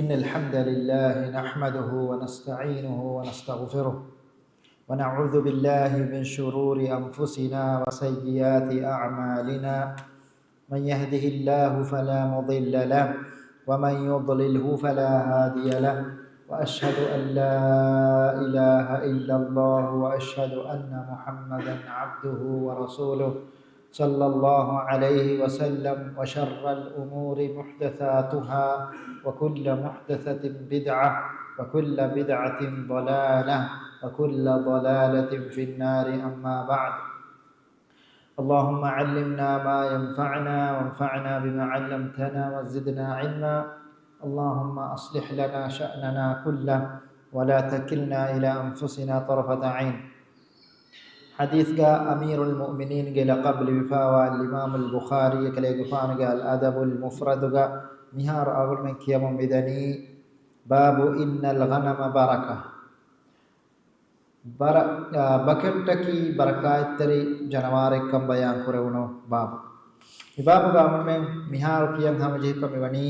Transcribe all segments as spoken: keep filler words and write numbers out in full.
إن الحمد لله نحمده ونستعينه ونستغفره، ونعوذ بالله من شرور أنفسنا وسيئات أعمالنا. من يهده الله فلا مضل له، ومن يضلله فلا هادي له، وأشهد أن لا إله إلا الله، وأشهد أن محمدا عبده ورسوله، صلى الله عليه وسلم. وشر الأمور محدثاتها، وكل محدثة بدعة، وكل بدعة ضلالة، وكل ضلالة في النار. أما بعد، اللهم علمنا ما ينفعنا، وانفعنا بما علمتنا، وزدنا علما. اللهم أصلح لنا شأننا كله، ولا تكلنا إلى أنفسنا طرفة عين. ޙަދީޘްގަ އަމީރުލް މުއުމިނީންގެ ލަޤަބު ލިބިފައިވާ އަލްއިމާމުލް ބުޚާރީ އެކަލޭގެފާނުގެ އަލްއަދަބުލް މުފްރަދުގަ މިހާރު އަޅުގަނޑުމެން ކިޔަމުން މިދަނީ، باب إن الغنم بركة. ބަރަ-، އާ، ބަކައްޓަކީ ބަރަކާތްތެރި ޖަނަވާރެއްކަން ބަޔާން ކުރެވުނު ބާބު. މި ބާބުގަ އަޅުގަނޑުމެން މިހާރު ކިޔަން ހަމަޖެހިފަ މިވަނީ،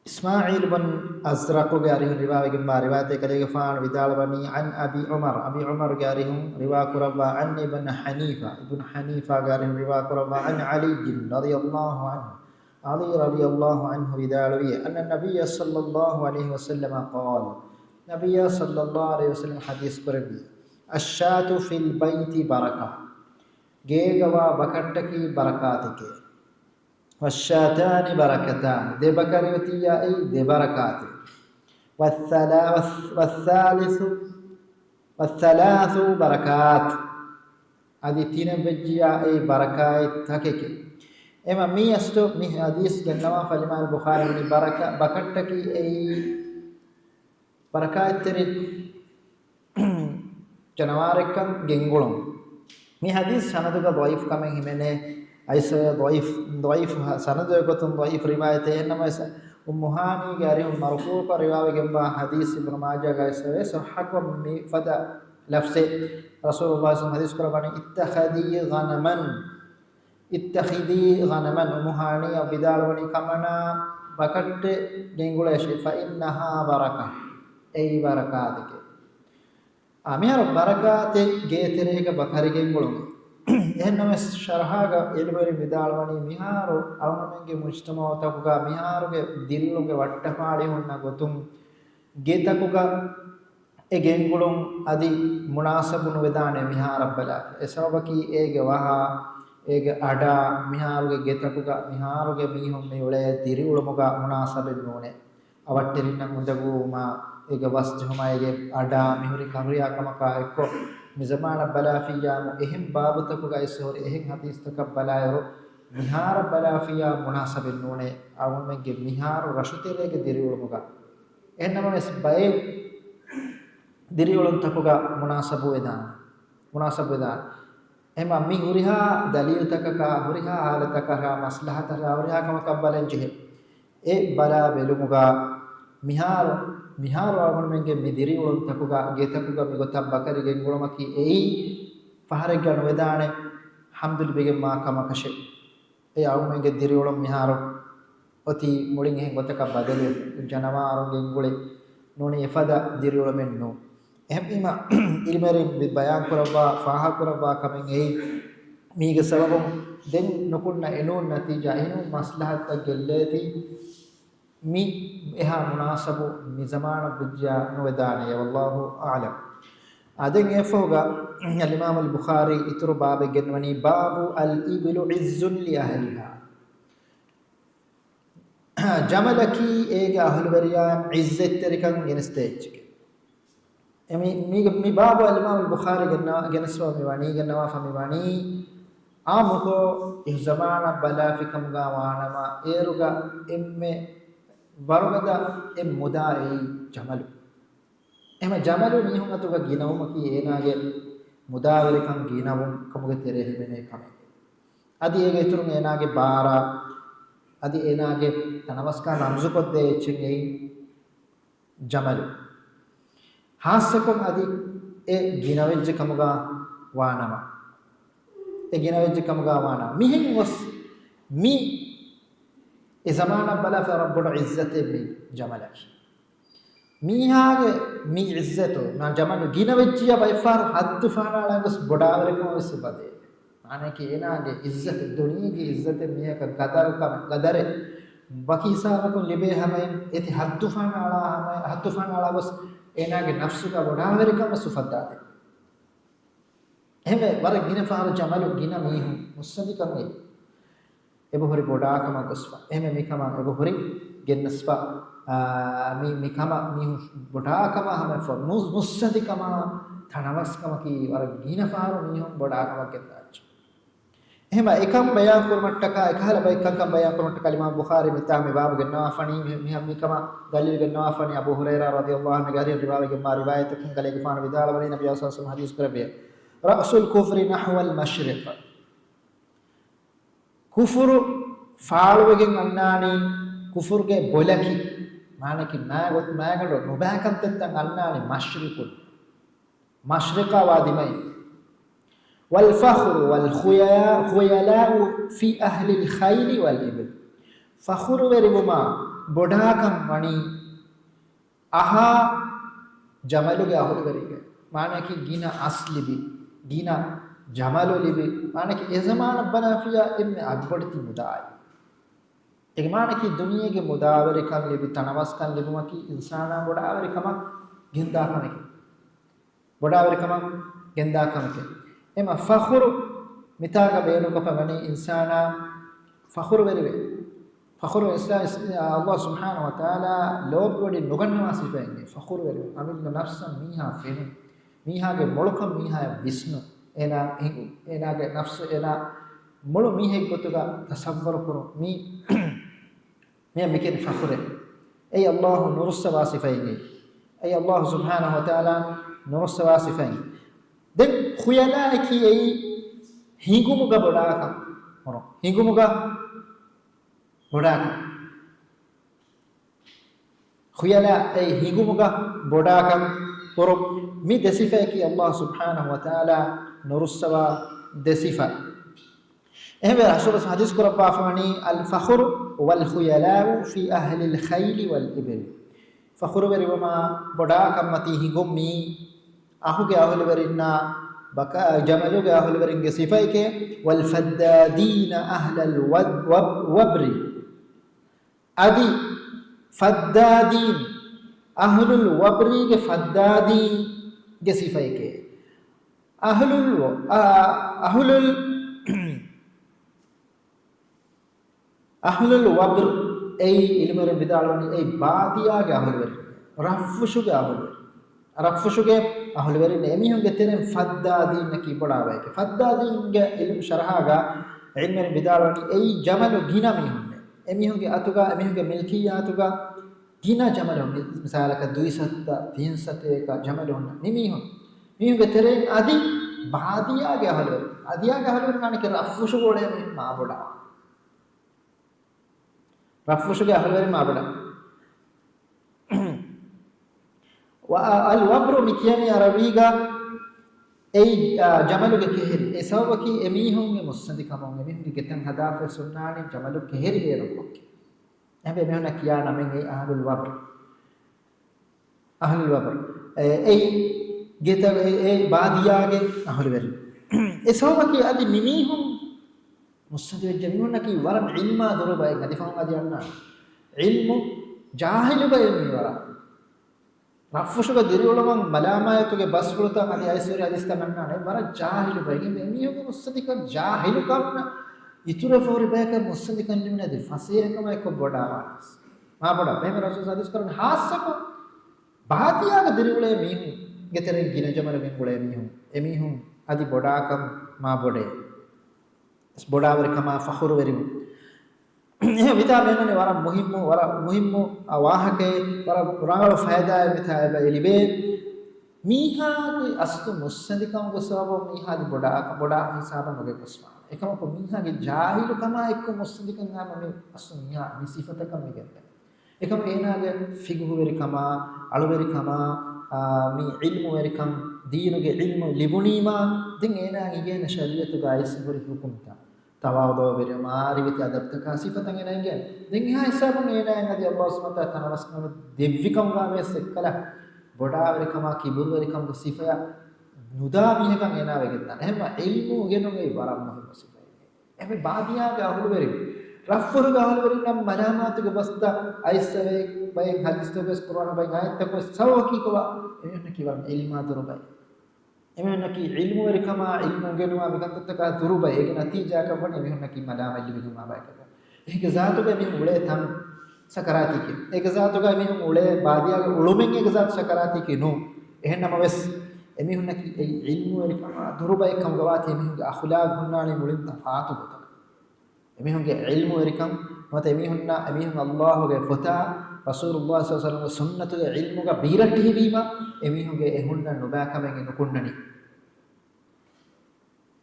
އިސްމާޢީލް ބުން އަޒްރަޤުގެ އަރިހުން ރިވާވެގެންވާ ރިވާޔަތެއް ކަލޭގެފާނު ވިދާޅުވަނީ، عن أبي عمر، އަބީ ޢުމަރުގެ އަރިހުން ރިވާ ކުރައްވާ، عن ابن حنيفة، އިބްނު ޙަނީފާގެ އަރިހުން ރިވާ ކުރައްވާ، عن علي رضي الله عنه، ޢަލީ ރަޟިޔަﷲ ޢަންހު ވިދާޅުވި، أن النبي صلى الله عليه وسلم قال، ނަބިއްޔާ ޞައްލަﷲ ޢަލައިހި ވަސައްލަމަ ޙަދީޘް ކުރެއްވި، الشاة في البيت بركة، ގޭގަވާ ބަކައްޓަކީ ބަރަކާތެކޭ. والشاتان بركتان، ދެ ބަކަރި އޮތިއްޔާ އެއީ ދެ ބަރަކާތެއް. والثلا-، والثالث، والثلاث بركات، އަދި ތިނެއް ވެއްޖިއްޔާ އެއީ ބަރަކާތްތަކެކޭ. އެމަ މީ އަސްލު މި ޙަދީޘް ގެންނަވާ އަލްއިމާމުލް ބުޚާރީ ވަނީ ބަރަކާ-، ބަކައްޓަކީ އެއީ ބަރަކާތްތެރި ޖަނަވާރެއްކަން ގެންގުޅުން. މި ޙަދީޘް ސަނަދުގަ ޟަޢީފު ކަމެއް ހިމެނޭ. އައިސް ޟަޢީފު، ޟަޢީފު ސަނަދުގެ ގޮތުން ޟަޢީފު ރިވާޔަތެއް. އެހެންނަމަވެސް އުއްމު ހާނީގެ އަރިހުން މަރުފޫޢުކޮށް ރިވާވެގެންވާ ޙަދީޘް އިބްނު މާޖާގައި އައިސް ޞައްޙަކޮށް މި ފަދަ ލަފްޒެއް ރަސޫލުﷲ ޞައްލަﷲ ޢަލައިހި ވަސައްލަމަ ޙަދީޘް ކުރައްވަނީ، اتخذي غنما، اتخذي غنما، އުއްމު ހާނީއަށް ވިދާޅުވަނީ ކަމަނާ ބަކައްޓެއް ގެންގުޅޭށޭ، فإنها بركة، އެއީ ބަރަކާތެކޭ. އާ، މިހާރު ބަރަކާތެއް ގޭތެރޭގަ ބަކަރި ގެންގުޅުން. އެހެންނަމަވެސް ޝަރަޙާގަ ޢިލްމުވެރިން ވިދާޅުވަނީ މިހާރު އަޅުގަނޑުމެންގެ މުޖްތަމަޢުތަކުގަ މިހާރުގެ ދިރިއުޅުމުގެ ވައްޓަފާޅި ހުންނަ ގޮތުން ގެތަކުގަ އެ ގެންގުޅުން އަދި މުނާސަބު ނުވެދާނެ މިހާރަށް ބަލާފަ. އެ ސަބަބަކީ އޭގެ ވަހާ، އޭގެ އަޑާ، މިހާރުގެ ގެތަކުގަ މިހާރުގެ މީހުން މި އުޅޭ ދިރިއުޅުމުގަ މުނާސަބެއް ނޫނޭ. އަވަށްޓެރިންނަށް އުނދަގޫވުމާ، އޭގެ ވަސް ޖެހުމާ، އޭގެ އަޑާ މިހުރި ކަރުހިޔާ ކަމަކާ އެއްކޮށް، މި ޒަމާނަށް ބަލާފިއްޔާމު އެހެން ބާބުތަކުގައި އައިސް ހުރި އެހެން ޙަދީޘްތަކަށް ބަލާއިރު، މިހާރަށް ބަލާފިއްޔާ މުނާސަބެއް ނޫނޭ އަޅުގަނޑުމެންގެ މިހާރު ރަށުތެރޭގެ ދިރިއުޅުމުގަ. އެހެންނަމަވެސް ބައެއް ދިރިއުޅުންތަކުގަ މުނާސަބުވެދާނެ، މުނާސަބުވެދާނެ. އެހެންމަ މި ހުރިހާ ދަލީލުތަކަކާ، ހުރިހާ ހާލަތަކަށާ، މަސްލަހަތަކަށާ، ހުރިހާ ކަމަކަށް ބަލަން ޖެހޭ. އެ ބަލާ ބެލުމުގަ މިހާރު، މިހާރު އަޅުގަނޑުމެންގެ މި ދިރިއުޅުންތަކުގަ ގެތަކުގަ މިގޮތަށް ބަކަރި ގެންގުޅުމަކީ އެއީ ފަހަރެއްގަ ނުވެދާނެ ޙަމްދު ލިބިގެންވާ ކަމަކަށެއް. އެ އަޅުގަނޑުމެންގެ ދިރިއުޅުން މިހާރު އޮތީ މުޅިން އެހެން ގޮތަކަށް ބަދަލުވެފަ، ޖަނަވާރުން ގެންގުޅި ނޫނީ އެފަދަ ދިރިއުޅުމެއް ނޫން. އެހެންވީމަ، ޢިލްމުވެރިން މި ބަޔާންކުރައްވާ، ފާހަގަކުރައްވާ ކަމެއް އެއީ، މީގެ ސަބަބުން ދެން ނުކުންނަ އެނޫން ނަތީޖާ އެނޫން މަސްލަހަތްތައް ގެއްލޭތީ، މި އެހާ މުނާސަބު މި ޒަމާނަށް ވެއްޖިއްޔާ ނުވެދާނެޔޭ، ވައްލާހު އަޢުލަމް. އާ، ދެން އެއަށްފަހުގަ އަލްއިމާމު އަލްބުޚާރީ އިތުރު ބާބެއް ގެންނަވަނީ، باب الإبل عز لأهلها. ޖަމަލަކީ އޭގެ އަހުލުވެރިޔާއަށް ޢިއްޒަތްތެރިކަން ގެނެސްދޭ އެއްޗެކޭ. އެ މި، މީގެ، މި ބާބު އަލްއިމާމު އަލްބުޚާރީ ގެންނަ، ގެނެސްފަ މި ވަނީ، ގެންނަވާފަ މި ވަނީ، އާއްމުކޮށް އެ ޒަމާނަށް ބަލާފި ކަމުގަ ވާނަމަ، އޭރުގަ އެންމެ ވަރުގަދަ އެއް މުދާ އެއީ ޖަމަލު. އެހެންމަ ޖަމަލު މީހުން އަތުގަ ގިނަވުމަކީ އޭނާގެ މުދާވެރިކަން ގިނަވުން ކަމުގެ ތެރޭ ހިމެނޭ ކަމެއް. އަދި އޭގެ އިތުރުން އޭނާގެ ބާރާ، އަދި އޭނާގެ ތަނަވަސްކަން ރަމްޒުކޮށްދޭ އެއްޗެއް އެއީ ޖަމަލު. ހާއްސަކޮށް އަދި އެ ގިނަވެއްޖެ ކަމުގަ ވާނަމަ، އެ ގިނަވެއްޖެ ކަމުގަ ވާނަމަ، މިހެން ގޮސް މި އެ ޒަމާނަށް ބަލާފަ ރައްބުލް އިއްޒަތެއް މި ޖަމަލަކީ. މީހާގެ މި އިއްޒަތު، މާ ޖަމަލު ގިނަ ވެއްޖިއްޔާ ބައެއްފަހަރު ހައްދު ފަހަނައަޅާ ގޮސް ބޮޑާވެރިކަމަށް ވެސް އުފައްދައޭ. މާނައަކީ އޭނާގެ އިއްޒަތެއް، ދުނިޔޭގެ އިއްޒަތެއް، މީހަކަށް ގަދަރުކަމެއް، ގަދަރެއް ވަކި ހިސާބަކުން ލިބޭ ހަމައިން އޭތި ހައްދު ފަހަނައަޅާ ހަމަ، ހައްދު ފަހަނައަޅާ ގޮސް އޭނާގެ ނަފްސުގަ ބޮޑާވެރިކަމަށް ވެސް އުފައްދާދޭ. އެހެންވެ، ވަރަށް ގިނަ ފަހަރު ޖަމަލު ގިނަ މީހުން މުއްސަނދިކަން އެ އެބަހުރި ބޮޑާކަމަށް ގޮސްފަ. އެހެންވެ މިކަމަށް އެބަހުރި ގެންނަސްފަ، އާ، މި، މިކަމަށް މީހުން ބޮޑާކަމާ ހަމައެފަ މު-، މުއްސަނދިކަމާ ތަނަވަސްކަމަކީ ވަރަށް ގިނަ ފަހަރު މީހުން ބޮޑާކަމަށް ގެންދާއްޗެ. އެހެންވެ އެކަން ބަޔާން ކުރުމަށްޓަކާ، އެކަހަލަ ބައެއް ކަންކަން ބަޔާން ކުރުމަށްޓަކާ އިމާމް ބުޚާރީ މިތާ މި ބާބު ގެންނަވާފަނީ، މި، މި، މިކަމަށް ދަލީލު ގެންނަވާފަނީ އަބޫ ހުރައިރާ ރަޟިޔަﷲ ޢަންހުގެ އަރިހުން ރިވާވެގެންވާ ރިވާޔަތަކުން ކަލޭގެފާނު ވިދާޅުވަނީ ނަބިއްޔާ ޞައްލަﷲ ޢަލައިހި ވަސައްލަމަ ޙަދީޘް ކުރެއްވިއޭ. رأس الكفر نحو المشرق. ކުފުރު ފާޅުވެގެން އަންނާނީ، ކުފުރުގެ ބޮލަކީ، މާނައަކީ މާގޮތް، މާގަނޑު ނުބައިކަންތައްތައް އަންނާނީ މަޝްރިޤުން، މަޝްރިޤާ ވާ ދިމައިން. والفخر والخيلاء، خيلاء في أهل الخيل والإبل. ފަޚުރުވެރިވުމާ ބޮޑާކަން ވަނީ އަހާ ޖަމަލުގެ އަހުލުވެރިންގެ، މާނައަކީ ގިނަ އަސްލިބި، ގިނަ ޖަމަލު ލިބި، މާނައަކީ އެ ޒަމާނަށް ބަލާފިޔާ އެންމެ އަގުބޮޑެތި މުދާއި. އޭގެ މާނައަކީ ދުނިޔޭގެ މުދާވެރިކަން ލިބި، ތަނަވަސްކަން ލިބުމަކީ އިންސާނާ ބޮޑާވެރިކަމަށް ގެންދާ ކަމެކޭ. ބޮޑާވެރިކަމަށް ގެންދާ ކަމެކޭ. އެމަ ފަޚުރު މިތާގަ ބޭނުންކޮށްފަ ވަނީ އިންސާނާ ފަޚުރުވެރިވެ. ފަޚުރު އިސްލާ-، އިސް-، އަﷲ ސުބްޙާނަހޫ ވަތަޢާލާ ލޯބިވެޑި ނުގަންނަވާ ސިފައެއްގެ ފަޚުރުވެރިވެ. އަމިއްލަ ނަފްސަށް މީހާ ފެނުން، މީހާގެ މޮޅުކަން މީހާޔަށް ވިސްނުން، އޭނާ ހިނގު-، އޭނާގެ ނަފްސު އޭނާ މޮޅު މީހެއް ގޮތުގަ ތަޞައްވަރު ކުރުން، މީ މިއަށް މިކިޔަނީ ފަޚުރޭ. އެއީ އަﷲ ނުރުއްސަވާ ސިފައިން އެއީ. އެއީ އަﷲ ސުބްޙާނަހޫ ވަތަޢާލާ ނުރުއްސަވާ ސިފައިން. ދެން ޚުޔަލާއަކީ އެއީ ހިނގުމުގަ ބޮޑާކަން. ހިނގުމުގަ ބޮޑާކަން. ޚުޔަލާ އެއީ ހިނގުމުގަ ބޮޑާކަން ކުރު. މި ދެ ސިފައަކީ އަﷲ ސުބްޙާނަހޫ ވަތަޢާލާ ނުރުއްސަވާ ދެ ސިފަ. އެހެންވެ، ރަސޫލު ޙަދީޘް ކުރައްވާފަވަނީ، الفخر والخيلاء في أهل الخيل والإبل. ފަޚުރުވެރިވުމާ ބޮޑާކަންމަތީ ހިނގުން މީ އަހުގެ އަހުލުވެރިންނާ ބަކާ ޖަމަލުގެ އަހުލުވެރިންގެ ސިފައެކޭ. والفدادين أهل الوب-، وب-، وبر. އަދި ފައްދާދީން، އަހުލުލް ވަބްރީގެ ފައްދާދީންގެ ސިފައެކޭ. އަހުލުލް ވަ-، އަ-، އަހުލުލް، އަހުލުލް ވަބްރު އެއީ އިލްމުވެރިން ވިދާޅުވަނީ އެއީ ބާދިޔާގެ އަހުލުވެރިން، ރަށްފުށުގެ އަހުލުވެރިން. ރަށްފުށުގެ އަހުލުވެރިން އެމީހުންގެ ތެރެއިން ފައްދާދީންނަކީ ބޮޑާވައެކެ. ފައްދާދީންގެ އިލްމު ޝަރަޙާގަ އިލްމުވެރިން ވިދާޅުވަނީ އެއީ ޖަމަލު ގިނަ މީހުންނެ. އެމީހުންގެ އަތުގަ، އެމީހުންގެ މިލްކިއްޔާތުގަ ގިނަ ޖަމަލު، މި-، މިސާލަކަށް ދުއިސައްތަ، ތިންސަތޭކަ ޖަމަލު ހުންނަ މި މީހުން. މީހުންގެ ތެރެއިން އަދި ބާދިޔާގެ އަހުލުވެރިން. ބާދިޔާގެ އަހުލުވެރިން ވާނެކެ ރަށްފުށުގަ އުޅޭ މީހުން މާ ބޮޑާ. ރަށްފުށުގެ އަހުލުވެރިން މާބޮޑަށް. ވަ-، އަލް ވަބްރު މި ކިޔަނީ އަރަބީގަ އެއީ، އާ، ޖަމަލުގެ ކެހެރި. އެ ސަބަބަކީ އެމީހުންގެ މުއްސަނދިކަމުން އެމީހުންގެ ގެތައް ހަދާފައި ސުންނާނީ ޖަމަލު ކެހެރި ބޭނުންކޮށްގެން. އެހެންވެ އެމީހުންނަށް ކިޔާ ނަމެއް އެއީ އަހުލުލް ވަބްރު. އަހުލުލް ވަބްރު. އެ، އެއީ ގެތައް، އެ، އެ ބާދިޔާގެ އަހުލުވެރިން. އެ ސަބަބަކީ އަދި މިމީހުން މުއްސަނދިވެއްޖެ މީހުންނަކީ ވަރަށް ޢިލްމާ ދުރު ބައެއް. އަދި ފަހުން އަދި އަންނާނެ ޢިލްމު ޖާހިލު ބައެއް މީ ވަރަށް. ރަށްފުށުގަ ދިރިއުޅުމުން މަލާމާތުގެ ބަސްފުޅުތައް އަދި އައިސްވެރި ޙަދީޘްތައް އަންނާނެ ވަރަށް ޖާހިލު ބައެއް. މީހުންގެ މުއްސަނދިކަން ޖާހިލުކަން އިތުރަށް ފޯރި ބަޔަކަށް މުއްސަނދިކަން ލިބުނެ އަދި ފަސޭހަކަމާ އެއްކޮށް ބޮޑާވާނެ. މާ ބޮޑަށް. އެހެންވެ ރަސޫލު ޙަދީޘް ކުރަނީ ހާއްސަކޮށް ބާދިޔާގަ ދިރިއުޅޭ މީހުންގެ ތެރެއިން ގިނަ ޖަމަލުގެ އުޅޭ މީހުން، އެމީހުން އަދި ބޮޑާކަން މާ ބޮޑޭ. ބޮޑާވެރިކަމާ ފަޚުރުވެރިވުން. އެހެން މިތާ މިއޮންނަނީ ވަރަށް މުހިއްމު، ވަރަށް މުހިއްމު، އާ، ވާހަކައެއް، ވަރަށް ރަނގަޅު ފައިދާއެއް މިތާ އެބަ ލިބޭ. މީހާގެ އަސްލު މުއްސަނދިކަމުގެ ސަބަބުން މީހާ އަދި ބޮޑާ، ބޮޑާ ހިސާބަށް ނުގެންގޮސްފާނެ. އެކަމަކު މީހާގެ ޖާހިލުކަމާ އެއްކޮށް މުއްސަނދިކަން އައިމަ މި އަސްލު މީހާ މި ސިފަތަކަށް މި ގެންދަނީ. އެކަމަކު އޭނާގެ ފިގުހުވެރިކަމާ، އަޅުވެރިކަމާ، އާ، މި ޢިލްމުވެރިކަން، ދީނުގެ ޢިލްމު ލިބުނީމާ، ދެން އޭނާ އިނގޭނެ ޝަރީޢަތުގައި އައިސް ހުރި ޙުކުމްތައް. ތަވާޟުޢުވެރިވުމާ، ރިވެތި އަދަބުތަކާ ސިފަތައް އޭނާއަށް އެނގޭނެ. ދެން އެހާ ހިސާބުން އޭނާއަށް އަދި ﷲ ސުބްޙާނަހޫ ވަތަޢާލާ ތަނަވަސްކަމެއް ދެއްވިކަމުގަ ވެސް އެއްކަލަ ބޮޑާވެރިކަމާ، ކިބުރުވެރިކަމުގެ ސިފަޔަށް ނުދާ މީހަކަށް އޭނާ ވެގެންދާނެ. އެހެންވީމަ ޢިލްމު އުނގެނުން އެއީ ވަރަށް މުހިއްމު ސިފައެއް. އެމެ ބާދިޔާގެ އަހުލުވެރިން، ރަށްފުރުގެ އަހުލުވެރިންނަށް މަލާމާތުގެ ބަސްތައް އައިސްފަވޭ ބައެއް ޙަދީޘްތަކުގަސް ޤުރުއާނު ބައެއް އާޔަތްތަކުގަސް ސަބަބަކީ ކޮބާ؟ އެމީހުންނަކީ ވަރަށް ޢިލްމާ ދުރު ބައެއް. އެމީހުންނަކީ ޢިލްމުވެރިކަމާ، ޢިލްމު އުނގެނުމާ މިކަންތައްތަކާ ދުރު ބައެއް. އޭގެ ނަތީޖާއަކަށް ވަނީ އެމީހުންނަކީ މަލާމާތް ލިބިގެންވާ ބައެއް. އޭގެ ޒާތުގަ އެމީހުން އުޅޭ ތަން ސަކަރާތީކީ. އޭގެ ޒާތުގަ އެމީހުން އުޅޭ ބާދިޔާގަ އުޅުމެއް އޭގެ ޒާތު ސަކަރާތީކީ ނޫން. އެހެންނަމަވެސް، އެމީހުންނަކީ އެއީ ޢިލްމުވެރިކަމާ ދުރު ބައެއް ކަމުގަ ވާތީ އެމީހުންގެ އަޚުލާގު ހުންނާނީ މުޅިން ތަފާތު ގޮތަކަށް. އެމީހުންގެ ޢިލްމުވެރިކަން ނުވަތަ އެމީހުންނާ، އެމީހުން ﷲ ގެ ފޮތާ ރަސޫލުﷲ ޞައްލަﷲު ޢަލައިހި ވަސައްލަމްގެ ސުންނަތުގެ ޢިލްމުގަ ބީރައްޓެހިވީމަ، އެމީހުންގެ އެ ހުންނަ ނުބައިކަމެއް ނުކުންނަނީ.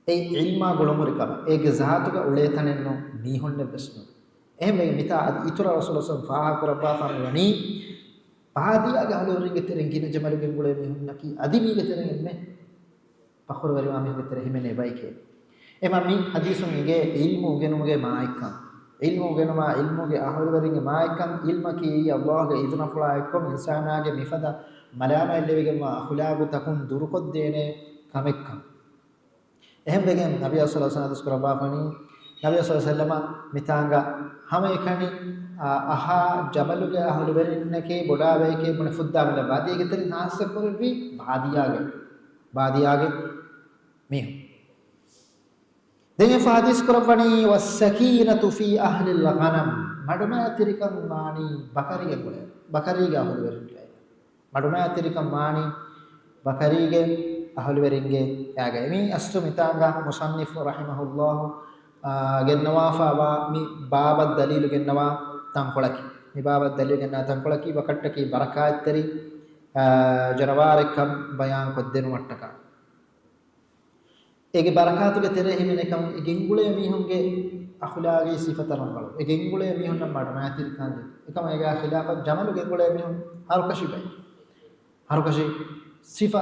އެ ޢިލްމާ ގުޅުމުވެރިކަމަށް، އޭގެ ޒާތުގަ އުޅޭ ތަނެއް ނޫން، މީހުންނެއް ވެސް ނޫން. އެހެންވެ، މިތާ އަދި އިތުރަށް ރަސޫލު ޞައްލަﷲު ޢަލައިހި ވަސައްލަމް ފާހަގަކުރައްވާފާނު ވަނީ، ބާދިޔާގެ އަހުލުވެރިންގެ ތެރެއިން ގިނަ ޖަމަލު ގެންގުޅޭ މީހުންނަކީ އަދި މީގެ ތެރެއިން އެންމެ ފަޚުރުވެރިވާ މީހުންގެ ތެރެ ހިމެނޭ ބައެކޭ. އެމަ މި ޙަދީޘުން އެނގޭ ޢިލްމު އުނގެނުމުގެ މާތްކަން. ޢިލްމު އުނގެނުމާ، ޢިލްމުގެ އަހުލުވެރިންގެ މާތްކަން، ޢިލްމަކީ އެއީ ﷲގެ އިޒުނަފުޅާ އެއްކޮށް އިންސާނާގެ މިފަދަ މަލާމާތް ލެވިގެންވާ އަޚުލާގުތަކުން ދުރުކޮށްދޭނެ ކަމެއްކަން. އެހެންވެގެން ނަބިއްޔާ ޞައްލަﷲު ޢަލައިހި ވަސައްލަމް ޙަދީޘް ކުރައްވާފަނީ، ނަބިއްޔާ ޞައްލަﷲު ޢަލައިހި ވަސައްލަމަ މިތާނގަ ހަމައެކަނި، އާ، އަހާ ޖަމަލުގެ އަހުލުވެރިންނެކޭ ބޮޑާ ބަޔެކޭ ބުނެ ފުއްދާ މިލައްވާ. އަދި އޭގެ ތެރެއިން ޚާއްޞަކޮށްވީ ބާދިޔާގެ، ބާދިޔާގެ މީހުން. ދެން އެ ޙަދީޘް ކުރައްވަނީ، "والسكينة في أهل الغنم." މަޑުމައިތިރިކަން ވާނީ ބަކަރީގެ ގުޅޭ، ބަކަރީގެ އަހުލުވެރިންގެ. މަޑުމައިތިރިކަން ވާނީ ބަކަރީގެ އަހުލުވެރިންގެ ގާގައި. މި އަސްލު މިތާނގަ މުޞައްނިފު ރަޙިމަހުﷲ، އާ، ގެންނަވާފައިވާ މި ބާބަށް ދަލީލު ގެންނަވާ ތަންކޮޅަކީ. މި ބާބަށް ދަލީލު ގެންނަވާ ތަންކޮޅަކީ ބަކައްޓަކީ ބަރަކާތްތެރި، އާ، ޖަނަވާރެއްކަން ބަޔާންކޮށްދިނުމަށްޓަކާ. އޭގެ ބަރަކާތުގެ ތެރޭ ހިމެނޭ ކަމަށް އެ ގެންގުޅޭ މީހުންގެ އަޚުލާގީ ސިފަތައް ރަނގަޅު. އެ ގެންގުޅޭ މީހުންނަށް މަޑުމައިތިރިކަން ލިބޭ. އެކަމަށް އޭގާ ޚިލާފަށް ޖަމަލު ގެންގުޅޭ މީހުން ހަރުކަށި ބައެއް. ހަރުކަށި ސިފަ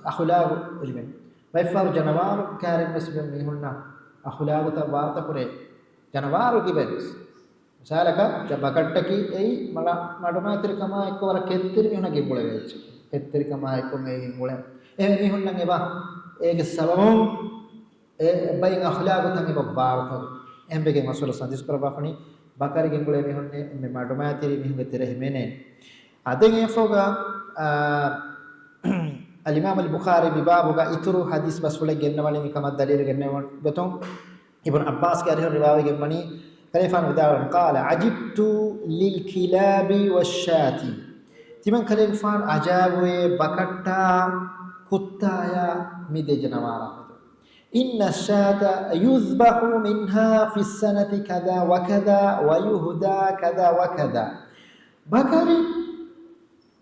އަޚުލާގު އެޅިގެން. ބައެއްފަހަރު ޖަނަވާރު ކާރިން ވެސް މީހުންނަށް އަޚުލާގުތައް ވާރުތަކުރޭ. ޖަނަވާރު ކިބައިން ވެސް. މިސާލަކަށް، ޖަ-، ބަކައްޓަކީ އެއީ މަޑު-، މަޑުމައިތިރިކަމާ އެއްކޮށް ވަރަށް ކެތްތެރި މީހުންނަށް ގެންގުޅެވޭ އެއްޗެއް. ކެތްތެރިކަމާ އެއްކޮށް އެ ގެންގުޅޭ. އެހެން މީހުންނަށް އެބަ އޭގެ ސަބަބުން އެ ބައިން އަޚުލާގުތައް އެބަ ވާރުތަކު. އެހެންވެގެން ރަސޫލު ޙަދީޘް ކުރައްވާފަނީ، ބަކަރި ގެންގުޅޭ މީހުންނޭ އެންމެ މަޑުމައިތިރި މީހުންގެ ތެރެ ހިމެނޭ. އާ، ދެން އެފޮގަ، އާ، އަލްއިމާމު އަލް ބުޚާރީ މި ބާބުގަ އިތުރު ޙަދީޘް ބަސްފުޅެއް ގެންނަވަނީ މިކަމަށް ދަލީލު ގެންނެވުނު ގޮތުން. އިބްނު ޢައްބާސްގެ އަރިހުން ރިވާވެގެން ވަނީ، ކަލޭގެފާނު ވިދާޅުވަނީ، قال: عجبت للكلاب والشاة. ތިމަން ކަލޭގެފާނު އަޖައިބުވޭ ބަކައްޓާ ކުއްތާޔާ މި ދެ ޖަނަވާރާ މެދު. إن الشاة يذبح منها في السنة كذا وكذا ويهدى كذا وكذا. ބަކަރި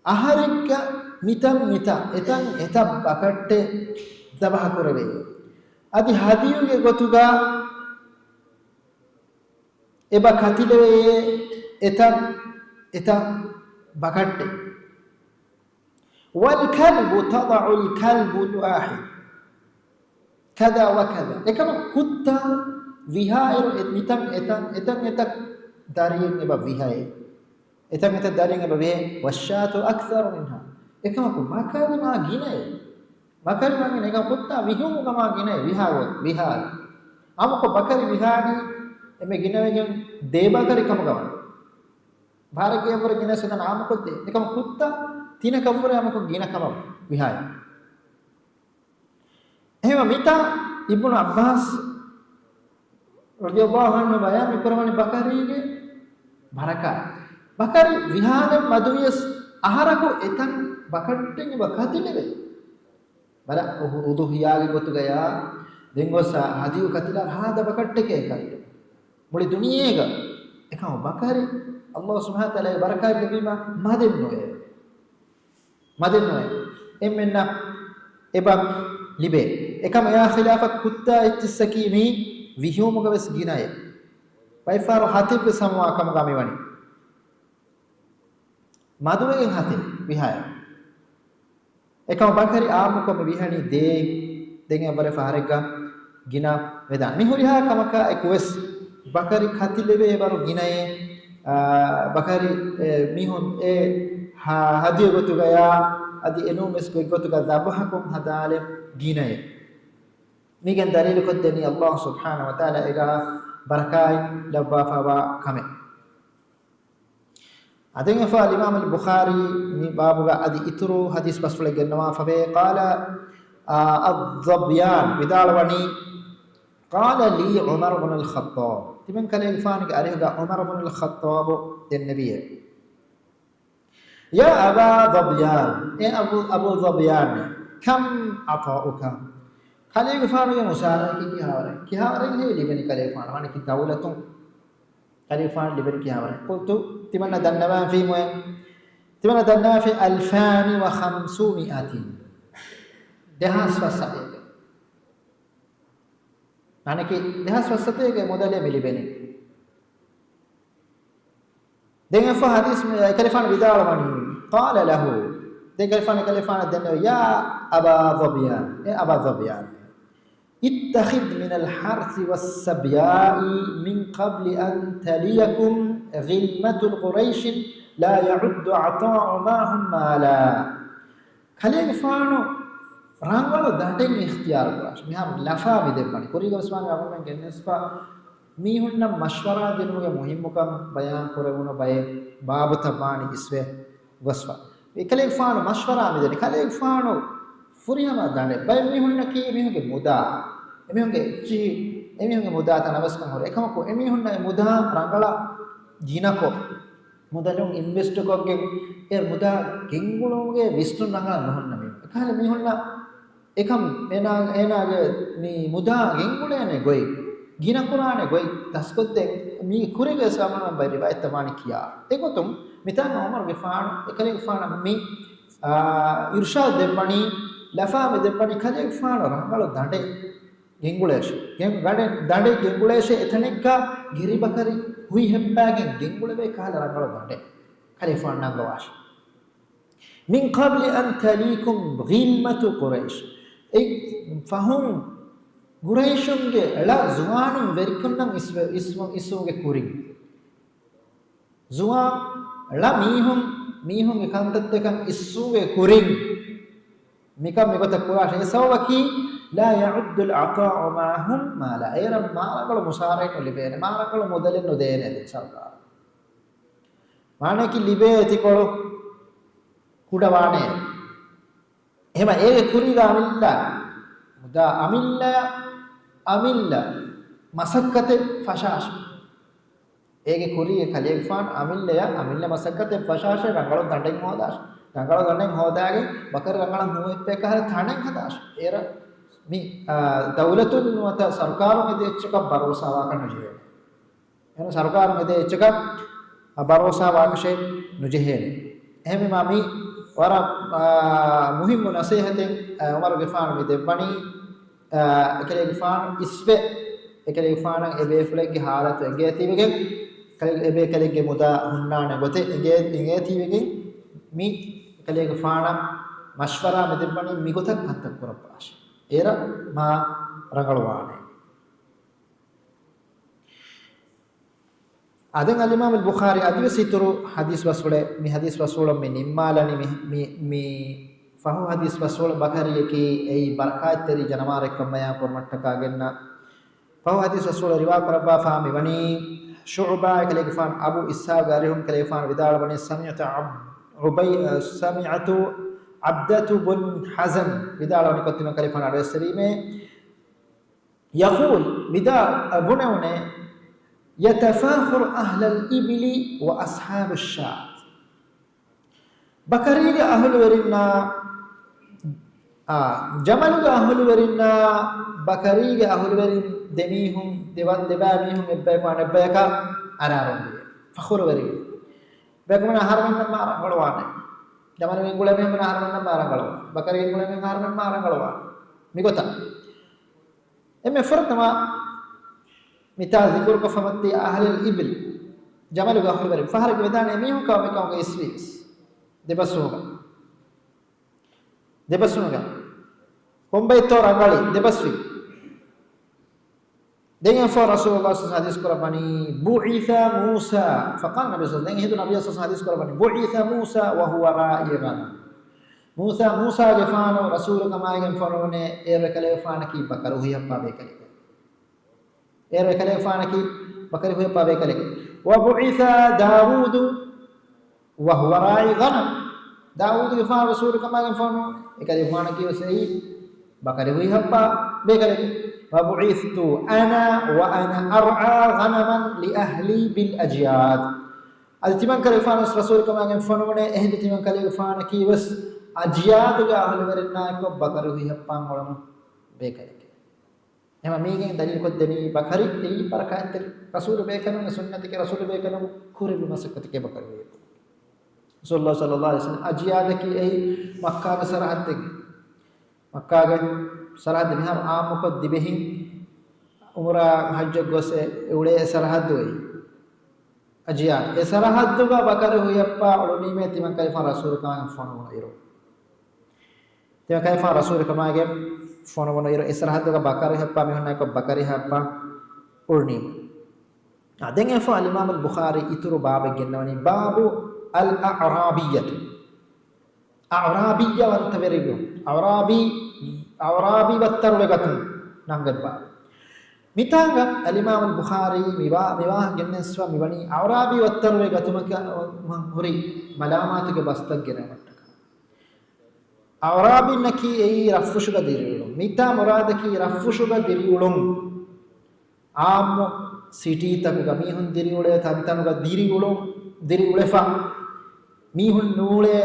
އަހަރެއްގަ މިތަން މިތަން، އެތަން އެތައް ބަކައްޓެއް ޒަބަހަ ކުރެވޭ. އަދި ހަދިޔުގެ ގޮތުގަ އެބަ ކަތިލެވޭ އެތަން އެތައް ބަކައްޓެއް. والكلب تضع الكلب الواحد كذا وكذا. އެކަމަކު ކުއްތާ ވިހާއިރު އެ މިތަން އެތަން، އެތަން އެތައް ދަރިއެއް އެބަ ވިހައޭ. އެތަން އެތައް ދަރިއެއް އެބަ ވިހައޭ. والشاة أكثر منها. އެކަމަކު ބަކަރި މާ ގިނައޭ. ބަކަރި މާ ގިނަ. އެކަމަކު ކުއްތާ ވިހުމުގަ މާ ގިނައޭ. ވިހާ، ވިހާ. އާއްމުކޮށް ބަކަރި ވިހާނީ އެންމެ ގިނަވެގެން ދޭ ބަކަރި ކަމުގަ ވަނީ. ބަހަރެއްގެ އެއްވަރު ގިނަ ސަދަން އާއްމުކޮށްދޭ. އެކަމަކު ކުއްތާ ތިނަކަށްވުރެ އާއްމުކޮށް ގިނަ ކަމަށް ވިހާއެއް. އެހެންވެ މިތާ އިބްނު ޢައްބާސް ރަޟިޔަﷲ ޢަންހު ބަޔާން މިކުރައްވަނީ ބަކަރީގެ ބަރަކާތް. ބަކަރި ވިހާލަން މަދުވިޔަސް އަހަރަކު އެތަން ބަކައްޓެއް އެބަ ކަތިލެވޭ. ބަލަ، އު-، އުޟުޙިޔާގެ ގޮތުގަޔާ ދެން ގޮސް ހަދިޔު ކަތިލާ ހާދަ ބަކައްޓެކޭ ކަތިލެވޭ. މުޅި ދުނިޔޭގަ އެކަމަ ބަކަރި ﷲ ސުބްޙާނަހޫ ވަތަޢާލާ ބަރަކާތް ލިބީމަ މަދެއް ނުވޭ. މަދެއް ނުވޭ. އެންމެންނަށް އެބަ ލިބޭ. އެކަމަ އެއާ ޚިލާފަށް ކުއްތާ އެއްޗިއްސަކީ މީ ވިހުމުގަ ވެސް ގިނައޭ. ބައެއްފަހަރު ހަތެއްވެސް ހަމަވާ ކަމުގަ މިވަނީ. މަދުވެގެން ހަތެއް ވިހާއެއް. އެކަމަ ބަކަރި އާއްމުކޮށް މި ވިހަނީ ދޭ، ދެން އެއްވަރެއް ފަހަރެއްގަ ގިނަ ވެދާނެ. މި ހުރިހާ ކަމަކާ އެކުވެސް ބަކަރި ކަތިލެވޭ ވަރު ގިނައޭ، އާ، ބަކަރި، އެ، މީހުން އެ ހަ-، ހަދިޔަ ގޮތުގަޔާ އަދި އެނޫންވެސް ގޮތްގޮތުގަ ޒަބުހަކުން ހަދާލެ ގިނައޭ. މީގެން ދަލީލުކޮށްދެނީ ﷲ ސުބްޙާނަހޫ ވަތަޢާލާ އެގާ ބަރަކާތް ލައްވާފަވާ ކަމެއް. އަދި އެފާ އިމާމު ބުޚާރީ މި ބާބުގަ އަދި އިތުރު ހަދީސް ބަސްފުޅެއް ގެންނަވާފަވޭ. قال، އާ، الظبيان ވިދާޅުވަނީ، قال لي عمر بن الخطاب، ތިމަން ކަލޭގެފާނުގެ އަރިހުގަ ޢުމަރު ބުނުލް ޚައްޠާބު ދެންނެވިއޭ. يا أبا ظبيان، އޭ އަބޫ، އަބޫ ޒަބްޔާން، كم عطاؤك؟ ކަލޭގެފާނުގެ މުސާރައަކީ ކިހާވަރެއް؟ ކިހާވަރެއް ހޭ ލިބެނީ ކަލޭގެފާނު؟ ވަނިކި ދައުލަތުން ކަލޭގެފާނު ލިބެނީ ކިހާވަރެއް؟ قلت، ތިމަންނަ ދަންނަވާފީމުއޭ، ތިމަންނަ ދަންނަވާފީ ألفان وخمسمائة، ދެހާސް ފަސް ސަތޭކަ. އަނެކި ދެހާސް ފަސް ސަތޭކަ މުދަލެއް މި ލިބެނީ. ދެން އެފަ ހަދީސް މި ކަލޭގެފާނު ވިދާޅުވަނީ، قال له، ދެން ކަލޭގެފާނު، ކަލޭގެފާނަށް ދެންނެވި، يا أبا ظبيان، އޭ އަބާ ޒަބްޔާން، اتخذ من الحرث والسبياء من قبل أن تليكم غلمة قريش لا يعد عطاء معهم مالا. ކަލޭގެފާނު ރަނގަޅު ދަނޑެއް އިޚްތިޔާރު ކުރާށި. މިހާރު ލަފާ މި ދެއްވަނީ. ކުރީގަ ވެސް ވާނެ އަޅުގަނޑުމެން ގެނެސްފަ މީހުންނަށް މަޝްވަރާ ދިނުމުގެ މުހިއްމުކަން ބަޔާން ކުރެވުނު ބައެއް ބާބުތައް ވާނީ އިސްވެ ގޮސްފަ. އެކަލޭގެފާނު މަޝްވަރާ މި ދެނީ. ކަލޭގެފާނު ފުރިހަމަ ދަނޑެއް. ބައެއް މީހުންނަކީ އެމީހުންގެ މުދާ، އެމީހުންގެ އެއްޗިހި، އެމީހުންގެ މުދާ ތަނަވަސްކަން ހުރި. އެކަމަކު އެމީހުންނަށް އެ މުދާ ރަނގަޅަށް ގިނަކޮށް، މުދަލުން އިންވެސްޓްކޮށްގެން އެ މުދާ ގެންގުޅުމުގެ ވިސްނުން ރަނގަޅަށް ނުހުންނަ މީހުން. އެކަހަލަ މީހުންނަށް އެކަން އޭނާ، އޭނާގެ މި މުދާ ގެންގުޅޭނެ ގޮތް، ގިނަކުރާނެ ގޮތް ދަސްކޮށްދޭން މީ ކުރީގެ ސަމަނަށް ބައި ރިވާޔަތްތައް ވާނީ ކިޔާ. އެގޮތުން މިތާނގަ ޢުމަރުގެފާނު އެކަލޭގެފާނަށް މި، އާ، އިރުޝާދު ދެއްވަނީ، ލަފާ މި ދެއްވަނީ ކަލޭގެފާނު ރަނގަޅު ދަނޑެއް ގެންގުޅޭށޭ. ގެން-، ގަޑެއް-، ދަނޑެއް ގެންގުޅޭށޭ، އެތަނެއްގަ ގިރިބަކަރި ހުއިހެއްބާގެން ގެންގުޅެވޭ ކަހަލަ ރަނގަޅު ދަނޑެއް ކަލޭގެފާނު ނަންގަވާށޭ. من قبل أن تليكم غلمة قريش. އެއް ފަހުން ގުރައިޝުންގެ ޅަ ޒުވާނުން ވެރިކަންނަން އިސްވެ-، އިސްވު-، އިސްވުމުގެ ކުރިން. ޒުވާން ޅަ މީހުން، މީހުންގެ ކަންތައްތަކަށް އިސްވުމުގެ ކުރިން. މިކަން މިގޮތަށް ކުރާށޭ. އެ ސަބަބަކީ، لا يعد العطاء معهم مالا. އޭރަށް މާރަނގަޅު މުސާރައެއް ނުލިބޭނެ، މާރަނގަޅު މުދަލެއް ނުދޭނެ ސަރުކާރު. މާނައަކީ ލިބޭ އެތިކޮޅު ކުޑަވާނެ. އެހެމަ އޭގެ ކުރީގަ އަމިއްލަ، މުދާ އަމިއްލަ، އަމިއްލަ މަސައްކަތެއް ފަށާށޭ. އޭގެ ކުރީގެ ކަލޭގެފާނު އަމިއްލަޔަށް އަމިއްލަ މަސައްކަތެއް ފަށާށޭ، ރަނގަޅު ދަނޑެއް ހޯދާށޭ. ރަނގަޅު ދަނޑެއް ހޯދާގެން ބަކަރި ރަނގަޅަށް ހޫއެއްޕޭ ކަހަލަ ތަނެއް ހަދާށޭ. އޭރަށް މި، އާ، ދައުލަތުން ނުވަތަ ސަރުކާރުން އެދޭ އެއްޗަކަށް ބަރޯސާވާކަށް ނުޖެހޭނެ. އެހެން ސަރުކާރުން އެދޭ އެއްޗަކަށް ބަރޯސާ ވާކަށެއް ނުޖެހޭނެ. އެހެންވީމާ މީ ވަރަށް، އާ، މުހިއްމު ނަސޭހަތެއް، އާ، ޢުމަރުގެފާނު މި ދެއްވަނީ، އާ، އެކަލޭގެފާނު އިސްވެ، އެކަލޭގެފާނަށް އެބޭފުޅެއްގެ ޙާލަތު އެނގޭތީވެގެން، ކަލޭ-، އެބޭކަލެއްގެ މުދާ ހުންނާނެ ގޮތެއް އެނގޭ-، އެނގޭތީވެގެން، މި އެކަލޭގެފާނަށް މަޝްވަރާ މި ދެއްވަނީ މިގޮތަށް ކަންތައް ކުރައްވާށޭ. އޭރަށް މާ ރަނގަޅުވާނެ. އާ، ދެން އަލްއިމާމު ބުޚާރީ އަދިވެސް އިތުރު ޙަދީޘް ބަސްފުޅެއް، މި ޙަދީޘް ބަސްފުޅުން މި ނިންމާލަނީ މި، މި، މި ފަހު ޙަދީޘް ބަސްފުޅު ބަކަރީއަކީ އެއީ ބަރަކާތްތެރި ޖަނަވާރެއްކަން ބަޔާން ކުރުމަށްޓަކާ ގެންނަ ފަހު ޙަދީޘް ބަސްފުޅު ރިވާ ކުރައްވާފާ މިވަނީ ޝުޢުބާ ކަލޭގެފާނު އަބޫ އިސްޙާޤްގެ އަރިހުން ކަލޭގެފާނު ވިދާޅުވަނީ، سمعت عب-، عبي-، سمعت عبدة بن حزن ވިދާޅުވަނީ ކޮށް ތިމަން ކަލޭގެފާނު އަޑުއެއްސެވީމޭ. يقول، ވިދާ-، ބުނެވުނޭ، يتفاخر أهل الإبل وأصحاب الشاة. ބަކަރީގެ އަހުލުވެރިންނާ، އާ، ޖަމަލުގެ އަހުލުވެރިންނާ، ބަކަރީގެ އަހުލުވެރިން ދެމީހުން، ދެވަ-، ދެބައިމީހުން އެއްބަޔަކު އަނެއްބަޔަކާ އަރާރުންވި. ފަޚުރުވެރިވި. ބޭކަމަނާ އަހަރުމެންނަށް މާ ރަނގަޅުވާނެ. ޖަމަލު ގެންގުޅޭ މީހުންނަށް އަހަރުމެންނަށް މާ ރަނގަޅުވާނެ. ބަކަރީގެ ގުޅޭ މީހުން އަހަރުމެން މާ ރަނގަޅުވާނެ. މިގޮތަށް. އެންމެ ފުރަތަމަ މިތާ ޒިކުރުކޮށްފަ މަތީ أهل الإبل، ޖަމަލުގެ އަހުލުވެރިން ފަހަރެއްގެ ވެދާނެ މީހުން ކަމަކަށް އިސްވީސް. ދެބަސްވުމުގަ. ދެބަސްވުމުގަ. ކޮންބައިތޯ ރަނގަޅީ ދެބަސްވީ. ދެން އެފަ ރަސޫލުﷲ ޞައްލަﷲ ޢަލައިހި ވަސައްލަމަ ޙަދީޘް ކުރައްވަނީ، بُعِثَ مُوسَىٰ، ފަޤާލަ ނަބީ ޞައްލަﷲ ޢަލައިހި ވަސައްލަމަ، ދެން އެހިނދު ނަބީ ޞައްލަﷲ ޢަލައިހި ވަސައްލަމަ ޙަދީޘް ކުރައްވަނީ، بُعِثَ مُوسَىٰ وَهُوَ رَاعِي غَنَمٍ. މޫސާ، މޫސާގެފާނު ރަސޫލުކަމާއިގެން ފޮނުވުނޭ، އޭރު އެކަލޭގެފާނަކީ ބަކަރި ހުއިހައްޕާ ބޭކަލެކޭ. އޭރު އެކަލޭގެފާނަކީ ބަކަރި ހުއިހައްޕާ ބޭކަލެކޭ. وَبُعِثَ دَاوُودُ وَهُوَ رَاعِي غَنَمٍ. ދާވޫދުގެފާނު ރަސޫލުކަމާއިގެން ފޮނުވުނު، އެކަލޭގެފާނަކީ ވެސް އެއީ ބަކަރި ހުއިހައްޕާ ބޭކަލެކޭ. وَبُعِثْتُ أَنَا وَأَنَا أَرْعَىٰ غَنَمًا لِأَهْلِي بِالْأَجْيَادِ. އަދި ތިމަންކަލޭގެފާނު ވެސް ރަސޫލުކަމާއިގެން ފޮނުވުނޭ، އެހިނދު ތިމަންކަލޭގެފާނަކީ ވެސް އަޖްޔާދުގެ އަހުލުވެރިންނާއެކު ބަކަރި ހުއިހައްޕާން އުޅުނު ބޭކަލެކޭ. އެމަ މީގެން ދަލީލުކޮށްދެނީ ބަކަރި އެއީ ބަރަކާތްތެރި ރަސޫލު ބޭކަލުންގެ ސުންނަތެކޭ، ރަސޫލު ބޭކަލުން ކުރެއްވި މަސައްކަތެކޭ ބަކަރި ހުއި. ރަސޫލުﷲ ޞައްލަﷲ ޢަލައިހި ވަސައްލަމަ އަޖްޔާދަކީ އެއީ މައްކާގެ ސަރަހައްދެއް. މައްކާގެ ސަރަހައްދެއް މިހާރު އާއްމުކޮށް ދިވެހިން އުމުރާ ޙައްޖަށް ގޮސް އެ އުޅޭ ސަރަހައްދު އެއީ. އަޖްޔާދު. އެ ސަރަހައްދުގަ ބަކަރި ހުއިހައްޕާ އުޅުނީމޭ ތިމަންކަލޭގެފާނު ރަސޫލުކަމާއިގެން ފޮނުވުނު އިރު. ތިމަންކަލޭގެފާނު ރަސޫލުކަމާއިގެން ފޮނުވުނު އިރު އެ ސަރަހައްދުގަ ބަކަރި ހުއިހައްޕާ މީހުންނާއެކު ބަކަރި ހުއިހައްޕާ އުޅުނީމޭ. އާ، ދެން އެފަ އަލްއިމާމު އަލްބުޚާރީ އިތުރު ބާބެއް ގެންނަވަނީ، بَابُ الْأَعْرَابِيَّةِ. އަޢުރާބިއްޔަ ވަންތަވެރިވުން، އަޢުރާބީ، އަޢުރާބީ ވައްތަރުވެގަތުން ނަންގަތް ބާ. މިތާނގަ އަލްއިމާމު އަލްބުޚާރީ މިވާ، މިވާހަކަ ގެންނަސްފަ މިވަނީ އަޢުރާބީ ވައްތަރުވެ ގަތުމަކަށް ހުރި މަލާމާތުގެ ބަސްތައް ގެނައުމަށްޓަކާ. އަޢުރާބީންނަކީ އެއީ ރަށްފުށުގަ ދިރިއުޅުން. މިތާ މުރާދަކީ ރަށްފުށުގަ ދިރިއުޅުން. އާއްމު ސިޓީތަކުގަ މީހުން ދިރިއުޅޭ ތަންތަނުގަ ދިރިއުޅު، ދިރިއުޅެފަ. މީހުން ނޫޅޭ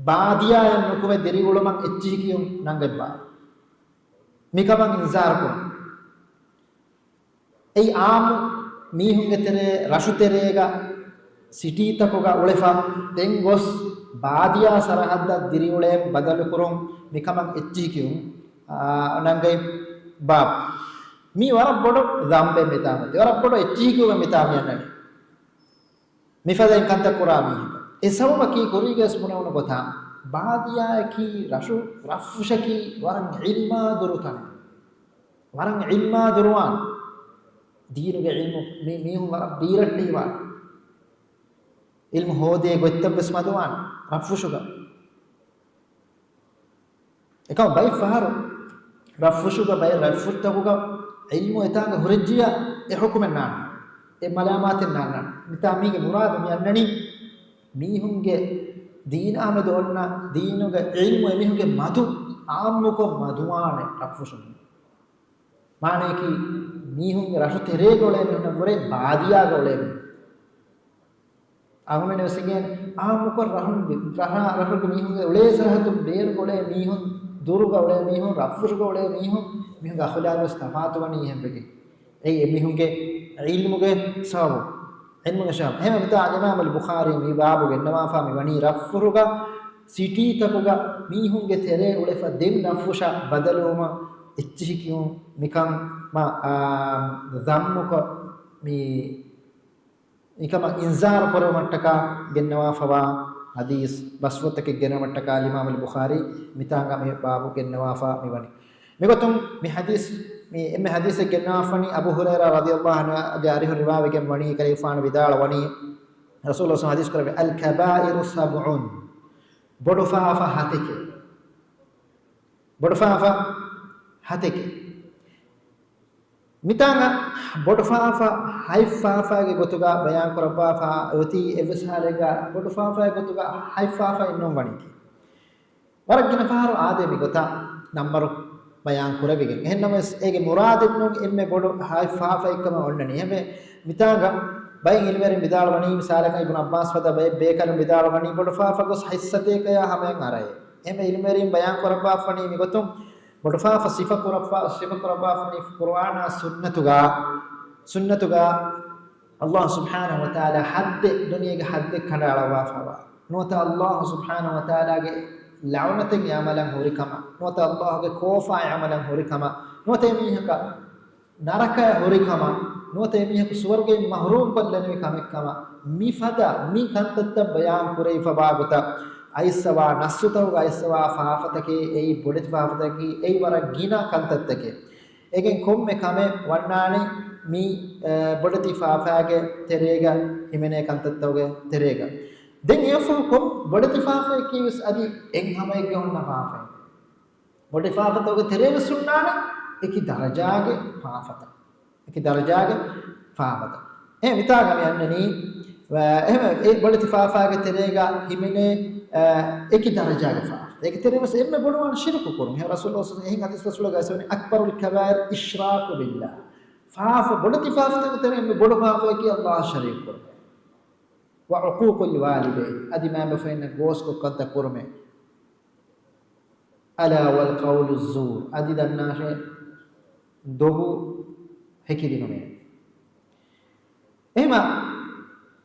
ބާދިޔާއެއް ނުކުމެ ދިރިއުޅުމަށް އެއްޗިހި ކިޔުން ނަންގަތްބާ. މިކަމަށް އިންޒާރު ކުރުން. އެއީ އާއްމު މީހުންގެ ތެރޭ، ރަށުތެރޭގަ ސިޓީތަކުގަ އުޅެފަ ދެން ގޮސް ބާދިޔާ ސަރަހައްދަށް ދިރިއުޅޭން ބަދަލުކުރުން މިކަމަށް އެއްޗިހި ކިޔުން، އާ، ނަންގަތް ބާ. މީ ވަރަށް ބޮޑު ޒަންބެއް މިތާ މި. ވަރަށް ބޮޑު އެއްޗިހި ކިޔުމެއް މިތާ މި އަންނަނީ. މިފަދައިން ކަންތައް ކުރާ މީހަކަށް. އެ ސަބަބަކީ ކުރީގަސް ބުނެވުނު ގޮތާ، ބާދިޔާއަކީ ރަށު، ރަށްފުށަކީ ވަރަށް ޢިލްމާ ދުރު ތަނެއް. ވަރަށް ޢިލްމާ ދުރުވާން. ދީނުގެ ޢިލްމު މި-، މީހުން ވަރަށް ބީރައްޓެހިވާން. ޢިލްމު ހޯދޭ ގޮތްތައް ވެސް މަދުވާން ރަށްފުށުގަ. އެކަމަ ބައެއް ފަހަރު ރަށްފުށުގަ ބައެއް ރަށްފުށްތަކުގަ ޢިލްމު އެތާނގަ ހުރެއްޖިޔާ އެ ޙުކުމެއް ނާންނާނެ. އެ މަލާމާތެއް ނާންނާނެ. މިތާ މީގެ މުރާދު މި އަންނަނީ މީހުންގެ ދީނާ މެދު އޮންނަ ދީނުގެ ޢިލްމު އެމީހުންގެ މަދު ޢާއްމުކޮށް މަދުވާނެ ރަށްފުށުން. މާނަޔަކީ މީހުންގެ ރަށު ތެރޭގަ އުޅޭ މީހުންނަށްވުރެ ބާދިޔާގަ އުޅޭ މީހުން. އަހުމެން ވެސް އިނގޭނެ އާއްމުކޮށް ރަށުން ވި-، ރަށާ، ރަށުގެ މީހުންގެ އުޅޭ ސަރަހައްދުން ބޭރުގަ އުޅޭ މީހުން، ދުރުގަ އުޅޭ މީހުން، ރަށްފުށުގަ އުޅޭ މީހުން، މީހުންގެ އަޚުލާގު ވެސް ތަފާތު ވަނީ އެހެންވެގެން. އެއީ އެމީހުންގެ ޢިލްމުގެ ސަބަބު. ޢިލްމުގެ ސަބަބު. އެހެންވެ މިތާ އަލްއިމާމު އަލްބުޚާރީ މި ބާބު ގެންނަވާފާ މިވަނީ ރަށްފުށުގަ ސިޓީތަކުގަ މީހުންގެ ތެރޭ އުޅެފަ ދެން ރަށްފުށަށް ބަދަލުވުމަށް އެއްޗިހި ކިޔުން މިކަން މަ-، އާ، ޒައްމުކޮށް މި މިކަމަށް އިންޒާރު ކުރެވުމަށްޓަކާ ގެންނަވާފަވާ ޙަދީޘް ބަސްފުޅުތަކެއް ގެނައުމަށްޓަކާ އަލްއިމާމު އަލްބުޚާރީ މިތާނގަ މި ބާބު ގެންނަވާފާ މިވަނީ. މިގޮތުން މި ޙަދީޘް، މި އެންމެ ޙަދީޘެއް ގެންނަވާފަނީ އަބޫ ހުރައިރާ ރަޟިޔަﷲ ޢަންހުގެ އަރިހު ރިވާވެގެން ވަނީ، ކަލޭގެފާނު ވިދާޅުވަނީ، ރަސޫލުﷲ ޙަދީޘް ކުރެއްވި، الْكَبَائِرُ سَبْعٌ، ބޮޑުފާފަ ހަތެކޭ. ބޮޑުފާފަ ހަތެކޭ. މިތާނގަ ބޮޑުފާފަ ހަތްފާފައިގެ ގޮތުގަ ބަޔާން ކުރައްވާފަ އޮތީ އެއްވެސް ހާލެއްގަ ބޮޑުފާފައިގެ ގޮތުގަ ހަތްފާފައެއް ނޫން ވަނީކީ. ވަރަށް ގިނަ ފަހަރު އާދޭ މިގޮތަށް ނަންބަރު ބަޔާން ކުރެވިގެން. އެހެންނަމަވެސް އޭގެ މުރާދެއް ނޫން އެންމެ ބޮޑު ހަތްފާފައެއްކަމަށް އޮންނަނީ. އެހެންވެ މިތާނގަ ބައެއް ޢިލްމުވެރިން ވިދާޅުވަނީ، މިސާލަކަށް އިބްނު ޢައްބާސް ފަދަ ބައެއް ބޭކަލުން ވިދާޅުވަނީ ބޮޑުފާފަ ގޮސް ހަތްސަތޭކަޔާ ހަމަޔަށް އަރައޭ. އެހެންވެ ޢިލްމުވެރިން ބަޔާން ކުރައްވާފަނީ މިގޮތުން ބޮޑުފާފަ ސިފަ ކުރައްވާ، ސިފަ ކުރައްވާފަނީ ޤުރުއާނާ ސުންނަތުގަ، ސުންނަތުގަ ﷲ ސުބްޙާނަހޫ ވަތަޢާލާ ޙައްދެއް، ދުނިޔޭގެ ޙައްދެއް ކަނޑައަޅައްވާފަވާ. ނުވަތަ ﷲ ސުބްޙާނަހޫ ވަތަޢާލާގެ ލަޢުނަތެއް އެ ޢަމަލަށް ހުރިކަމަށް، ނުވަތަ ﷲގެ ކޯފާ އެ ޢަމަލަށް ހުރިކަމަށް، ނުވަތަ އެމީހަކަށް ނަރަކަޔަށް ހުރިކަމަށް، ނުވަތަ އެމީހަކު ސުވަރުގެއިން މަޙްރޫމް ކޮށްލެވޭ ކަމެއްކަމަށް، މިފަދަ މި ކަންތައްތައް ބަޔާން ކުރެވިފަވާ ގޮތަށް އައިސްފަވާ ނައްޞުތަކުގަ އައިސްފަވާ ފާފަތަކީ އެއީ ބޮޑެތި ފާފަތަކީ އެއީ ވަރަށް ގިނަ ކަންތައްތަކެއް. އޭގެން ކޮންމެ ކަމެއް ވަންނާނެ މި، އަ، ބޮޑެތި ފާފާގެ ތެރޭގަ ހިމެނޭ ކަންތައްތަކުގެ ތެރޭގަ. ދެން އެއަށްފަހު ކޮން ބޮޑެތި ފާފައަކީ ވެސް އަދި އެއް ހަމައެއްގެ ހުންނަ ފާފައެއް. ބޮޑެތި ފާފަތަކުގެ ތެރޭ ވެސް ހުންނާނެ އެކި ދަރަޖާގެ ފާފަތައް. އެކި ދަރަޖާގެ ފާފަތައް. އެ މިތާގަ މި އަންނަނީ، އަ، އެހެން އެ ބޮޑެތި ފާފާގެ ތެރޭގަ ހިމެނޭ، އަ، އެކި ދަރަޖާގެ ފާފަތައް. އެކި ތެރޭ ވެސް އެންމެ ބޮޑު ވާން ޝިރުކު ކުރުން. އެހެން ރަސޫލު އެހެން ޙަދީޘް ރަސޫލުގަ އެސެވެނީ، أكبر الكبائر الإشراك بالله. ފާފަ، ބޮޑެތި ފާފަތަކުގެ ތެރޭ އެންމެ ބޮޑު ފާފައަކީ ﷲ އަށް ޝަރީކު ކުރުން. وعقوق الوالدين، އަދި މައިންބަފައިންނަށް ގޯސްކޮށް ކަންތައް ކުރުމޭ. ألا وقول الزور، އަދި ދަންނާށޭ ދޮގު ހެކިދިނުމޭ. އެހެމަ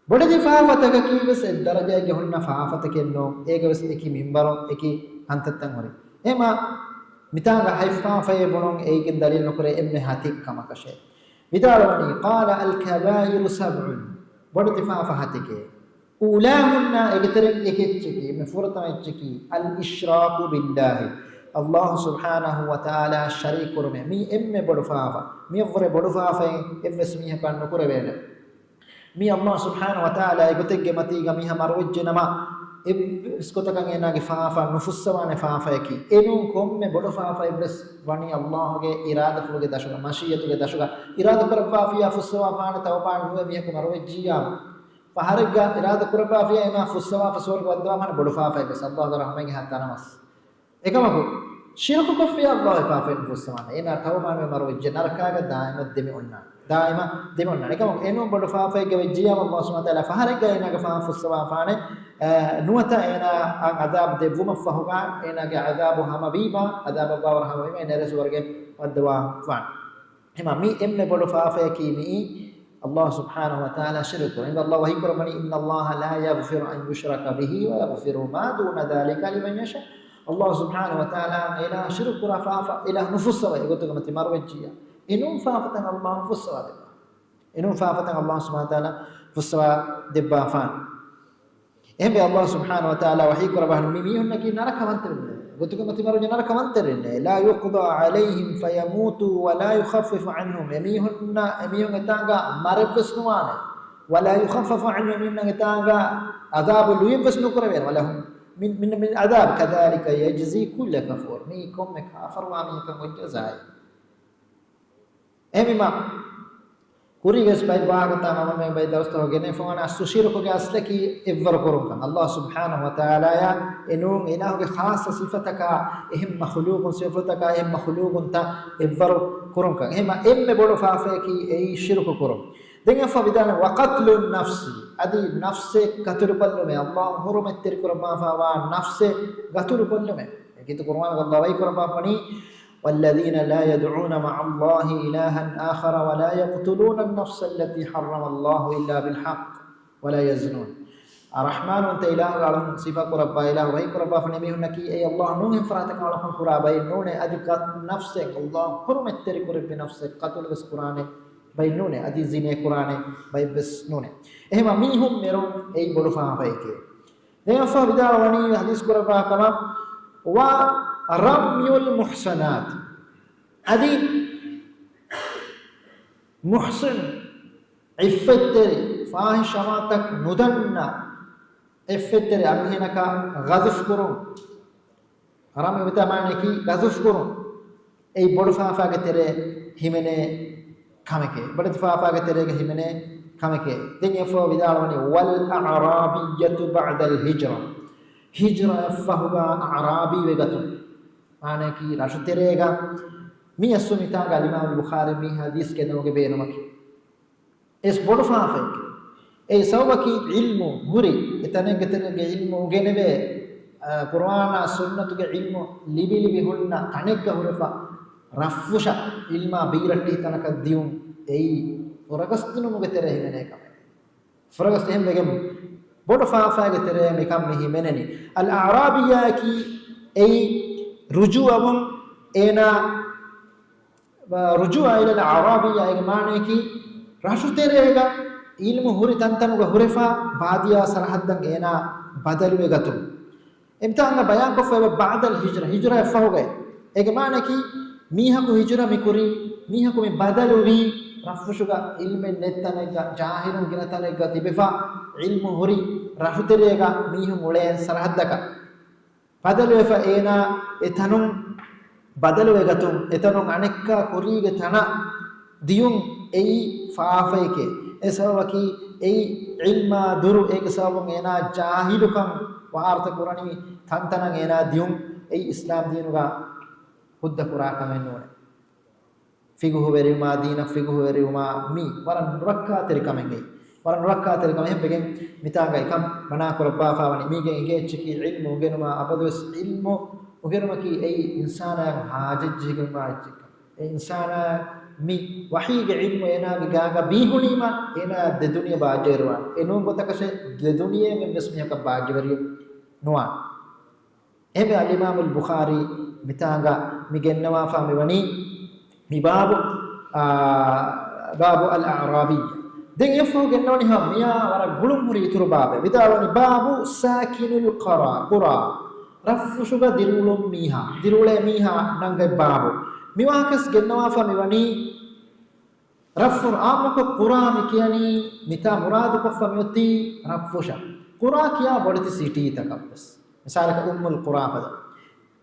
ބޮޑެތި ފާފަތަކަކީ ވެސް އެއް ދަރަޖައެއްގެ ހުންނަ ފާފަތަކެއް ނޫން. އޭގަ ވެސް އެކި މިންވަރު އެކި ކަންތައްތައް ހުރި. އެހެމަ މިތާގަ ހަތް ފާފައެއް ބުނުން އޭގެން ދަލީލު ނުކުރޭ އެންމެ ހަތި ކަމަކަށޭ. ވިދާޅުވަނީ، قال الكبائر سبع، ބޮޑެތި ފާފަ ހަތެކޭ. أولاهن، އޭގެ ތެރެއިން އެކެއްޗަކީ، އެންމެ ފުރަތަމަ އެއްޗަކީ، الإشراك بالله، ﷲ ސުބްޙާނަހޫ ވަތަޢާލާ ޝަރީކު ކުރުމޭ. މީ އެންމެ ބޮޑު ފާފަ. މިއަށްވުރެ ބޮޑު ފާފައެއް އެއްވެސް މީހަކަށް ނުކުރެވޭނެ. މީ ﷲ ސުބްޙާނަހޫ ވަތަޢާލާ އެގޮތެއްގެ މަތީގަ މީހާ މަރުވެއްޖެ ނަމަ، އެއްވެސް ގޮތަކަށް އޭނާގެ ފާފަ ނުފުއްސަވާނެ ފާފައަކީ. އެނޫން ކޮންމެ ބޮޑު ފާފައެއްވެސް ވަނީ ﷲ ގެ އިރާދަފުޅުގެ ދަށުގަ، މަޝީއަތުގެ ދަށުގަ. އިރާދަ ކުރައްވާފިއްޔާ ފުއްސަވާފާނެ ތައުބާ ނުވެ މީހަކު މަރުވެއްޖިއްޔާ. ފަހަރެއްގަ އިރާދަ ކުރައްވާފިއްޔާ އޭނާ ފުއްސަވާފަ ސުވަރުގެ ވައްދަވާފާނެ ބޮޑު ފާފައެއްވެސް ﷲ ގެ ރަޙުމަތްގެ ހައްދަ ނަމަސް. އެކަމަކު، ޝިރުކު ކޮށްފިއްޔާ ﷲ ގެ ފާފައެއް ނުފުއްސަވާނެ. އޭނާ ތައުބާ ނުވެ މަރުވެއްޖެ ނަރަކާގަ ދާއިމަށް ދެމި އޮންނާނެ. ދާއިމަށް ދެމި އޮންނާނެ. އެކަމަކު، އެނޫން ބޮޑު ފާފައެއްގަ ވެއްޖިއްޔާ ﷲ ސުބްޙާނަހޫ ވަތަޢާލާ ފަހަރެއްގަ އޭނާގެ ފާފަ ފުއްސަވާފާނެ، އަ، ނުވަތަ އޭނާއަށް ޢަޛާބު ދެއްވުމަށްފަހުގަ އޭނާގެ ޢަޛާބު ހަމަވީމަ، ޢަޛާބަށް ވާވަރަށް ހަމަވީމަ، އޭނާ ނެރެ ސުވަރުގެ ވައްދަވާފާނެ. އެހެމަ މި އެންމެ ބޮޑު ފާފައަކީ މިއީ، ﷲ ސުބްޙާނަހޫ ވަތަޢާލާ ޝިރުކު ކުރުން. އެހެން ﷲ ވަޙީ ކުރައްވަނީ، إن الله لا يغفر أن يشرك به ويغفر ما دون ذلك لمن يشاء. ﷲ ސުބްޙާނަހޫ ވަތަޢާލާ އިލާހު ޝިރުކު ކުރާ ފާފަ އިލާހު ނުފުއްސަވައި އެގޮތުގެ މަތި މަރުވެއްޖިއްޔާ. އެނޫން ފާފަތައް ﷲ ފުއްސަވާ ދެއްވާ. އެނޫން ފާފަތައް ﷲ ސުބްޙާނަހޫ ވަތަޢާލާ ފުއްސަވާ ދެއްވާފާނެ. އެހެންވެ، ﷲ ސުބްޙާނަހޫ ވަތަޢާލާ ވަޙީ ކުރައްވާ މި މީހުންނަކީ ނަރަކަވަންތައް ވެ. ގޮތުގެ މަތި މަރުވެއްޖެ ނަރަކަވަންތައް ވެ. لا يقضى عليهم فيموتوا ولا يخفف عنهم. އެމީހުންނަށް، އެމީހުން އެތާނގަ މަރެއްވެސް ނުވާނެ. ولا يخفف عنهم، އެމީހުންނަށް އެތާނގަ ޢަޛާބު ލުޔެއްވެސް ނުކުރެވޭނެ. ولهم من، من، من عذاب كذلك يجزي كل كفور. މީ ކޮންމެ ކާފަރުވާ މީހަކަށް އޮތް ޖަޒާއެއް. އެހެންވީމަ، ކުރީ ވެސް ބައެއް ވާހަކަތައް ހަމަ މި ބައެއް ދަރުސްތަކުގަ ގެނެފަވާނެ އަސްލު ޝިރުކުގެ އަސްލަކީ އެއްވަރު ކުރުންކަން. ﷲ ސުބްޙާނަހޫ ވަތަޢާލާއާ އެނޫން އިލާހުގެ ޚާއްޞަ ސިފަތަކާ، އެހެން މަޚްލޫޤުން ސިފަތަކާ، އެހެން މަޚްލޫޤުންތައް އެއްވަރު ކުރުންކަން. އެހެންވީމަ އެންމެ ބޮޑު ފާފައަކީ އެއީ ޝިރުކު ކުރުން. ދެން އެއްފަ ވިދާޅުވި، وقتل النفس، އަދި ނަފްސެއް ޤަތުލުކޮށްލުމޭ، ﷲ ޙުރުމަތްތެރި ކުރައްވާފައިވާ ނަފްސެއް ޤަތުލުކޮށްލުމޭ. އެކީ ޤުރުއާނުގަ ﷲ ވަޙީ ކުރައްވާފަނީ، والذين لا يدعون مع الله إلها آخر ولا يقتلون النفس التي حرم الله إلا بالحق ولا يزنون. އަ، ރަޙްމާނުވަންތަ އިލާހުގެ އަޅުން ސިފަ ކުރައްވާ އިލާހު ވަޙީ ކުރައްވާފަ ނިމިހުންނަކީ، އެ ﷲ ނޫން އެހެން ފަރާތަކަށް އަޅުކަން ކުރާ ބައެއް ނޫނޭ، އަދި ކަ-، ނަފްސެއް ﷲ ޙުރުމަތްތެރި ކުރެއްވި ނަފްސެއް ޤަތުލުވެސް ކުރާނެ ބައެއް ނޫނޭ، އަދި ޒިނޭ ކުރާނެ ބައެއްވެސް ނޫނޭ. އެހެންވީމަ މީހުން މެރުން އެއީ ބޮޑު ފާފައެކޭ. ދެން އެއަށްފަހު ވިދާޅުވަނީ ޙަދީޘް ކުރައްވާ ކަމަށް، ورمي المحصنات، އަދި މުޙްޞިން، ޢިއްފަތްތެރި، ފާޙިޝް ޢަމަލުތައް ނުދަންނަ ޢިއްފަތްތެރި އަންހެނަކަށް ޤަޛުފް ކުރުން. ރަމްޔު މިތާ މާނައަކީ ޤަޛުފް ކުރުން. އެއީ ބޮޑު ފާފާގެ ތެރޭ ހިމެނޭ ކަމެކޭ. ބޮޑެތި ފާފާގެ ތެރޭގަ ހިމެނޭ ކަމެކޭ. ދެން އެއަށްފަހު ވިދާޅުވަނީ، والأعرابية بعد الهجرة. ހިޖްރައަށް ފަހުގަ އަޢްރާބީ ވެގަތުން. މާނައަކީ ރަށުތެރޭގަ. މި އަސްލު މިތާގަ އަލްއިމާމު ބުޚާރީ މި ޙަދީޘް ގެނައުމުގެ ބޭނުމަކީ އެސް ބޮޑު ފާފައެކޭ. އެއީ ސަބަބަކީ ޢިލްމު ހުރި، އެ ތަނެއްގެ ތެރޭގަ ޢިލްމު އުނގެނެވޭ، އަ، ޤުރުއާނާ ސުންނަތުގެ ޢިލްމު ލިބި ލިބި ހުންނަ ތަނެއްގަ ހުރެފަ ރަށްފުށަށް ޢިލްމާ ބީރައްޓެހި ތަނަކަށް ދިޔުން. އެއީ ފުރަގަސްދިނުމުގެ ތެރޭ ހިމެނޭ ކަމެއް. ފުރަގަސް އެހެން ވެގެން ބޮޑު ފާފާގެ ތެރޭ މިކަން މި ހިމެނެނީ. އަލްއަޢްރާބިއްޔާއަކީ އެއީ ރުޖޫޢަވުން އޭނާ ރުޖޫޢަ އިލަލް އަޢްރާބިއްޔާ އޭގެ މާނައަކީ، ރަށުތެރޭގަ ޢިލްމު ހުރި ތަންތަނުގަ ހުރެފަ، ބާދިޔާ ސަރަޙައްދަށް އޭނާ ބަދަލުވެގަތުން. އެމިތާނގަ ބަޔާންކޮށްފައިވާ ބަޢްދަލް ހިޖްރަ، ހިޖްރައަށްފަހުގައި. އޭގެ މާނައަކީ، މީހަކު ހިޖްރަ މިކުރީ، މީހަކު މި ބަދަލުވީ ރަށްފުށުގަ ޢިލްމެއް ނެތް ތަނެއްގަ، ޖާހިލުން ގިނަ ތަނެއްގަ ތިބެފަ، ޢިލްމު ހުރި ރަށުތެރޭގަ މީހުން އުޅޭ ސަރަހައްދަކަށް. ބަދަލުވެފަ އޭނާ އެތަނުން ބަދަލުވެގަތުން، އެތަނުން އަނެއްކާ ކުރީގެ ތަނަށް ދިޔުން އެއީ ފާފައެކޭ. އެ ސަބަބަކީ އެއީ ޢިލްމާ ދުރު، އޭގެ ސަބަބުން އޭނާ ޖާހިލުކަން ވާރުތަ ކުރަނީ ތަންތަނަށް އޭނާ ދިޔުން. އެއީ އިސްލާމް ދީނުގަ ހުއްދަ ކުރާ ކަމެއް ނޫނޭ. ފިގުހުވެރިވުމާ، ދީނަށް ފިގުހުވެރިވުމާ މީ ވަރަށް ނުރައްކާތެރި ކަމެއް އެއީ. ވަރަށް ނުރައްކާތެރި ކަމެއް ހެއްޔެވެގެން މިތާނގަ އެކަން މަނާ ކުރައްވާފާވަނީ. މީގެ އެނގޭ އެއްޗަކީ ޢިލްމު އުނގެނުމާ އަބަދުވެސް ޢިލްމު އުނގެނުމަކީ އެއީ އިންސާނާއަށް ޙާޖަތްޖެހިގެންވާ އެއްޗެއް. އެ އިންސާނާ މި ވަޙީގެ ޢިލްމު އޭނާގެ ގާގަ ބީހުނީމަ، އޭނާ ދެ ދުނިޔެ ބާއްޖަވެރިވާނެ. އެ ނޫން ގޮތަކަށެއް ދެ ދުނިޔެއިން އެއްވެސް މީހަކަށް ބާއްޖަވެރި ނުވާނެ. އެހެންވެ، އަލްއިމާމުލް ބުޚާރީ މިތާނގަ މި ގެންނަވާފާ މިވަނީ މި ބާބު، އާ، ބާބު އަލް އަޢްރާބިއްޔާ. ދެން އެއަށްފަހު ގެންނަވަނީ ހަމަ މިޔާ ވަރަށް ގުޅުންހުރި އިތުރު ބާބެއް. ވިދާޅުވަނީ، ބާބު ސާކިނުލް ޤުރާ، ޤުރާ، ރަށްފުށުގަ ދިރިއުޅުން މީހާ، ދިރިއުޅޭ މީހާ ނަންގަތް ބާބު. މި ވާހަކަސް ގެންނަވާފާ މިވަނީ ރަށްފުށު. އާއްމުކޮށް ޤުރާ މި ކިޔަނީ މިތާ މުރާދުކޮށްފަ މިއޮތީ ރަށްފުށަށް. ޤުރާ ކިޔާ ބޮޑެތި ސިޓީތަކަށް ވެސް. މިސާލަކަށް އުއްމުލް ޤުރާ ފަދަ.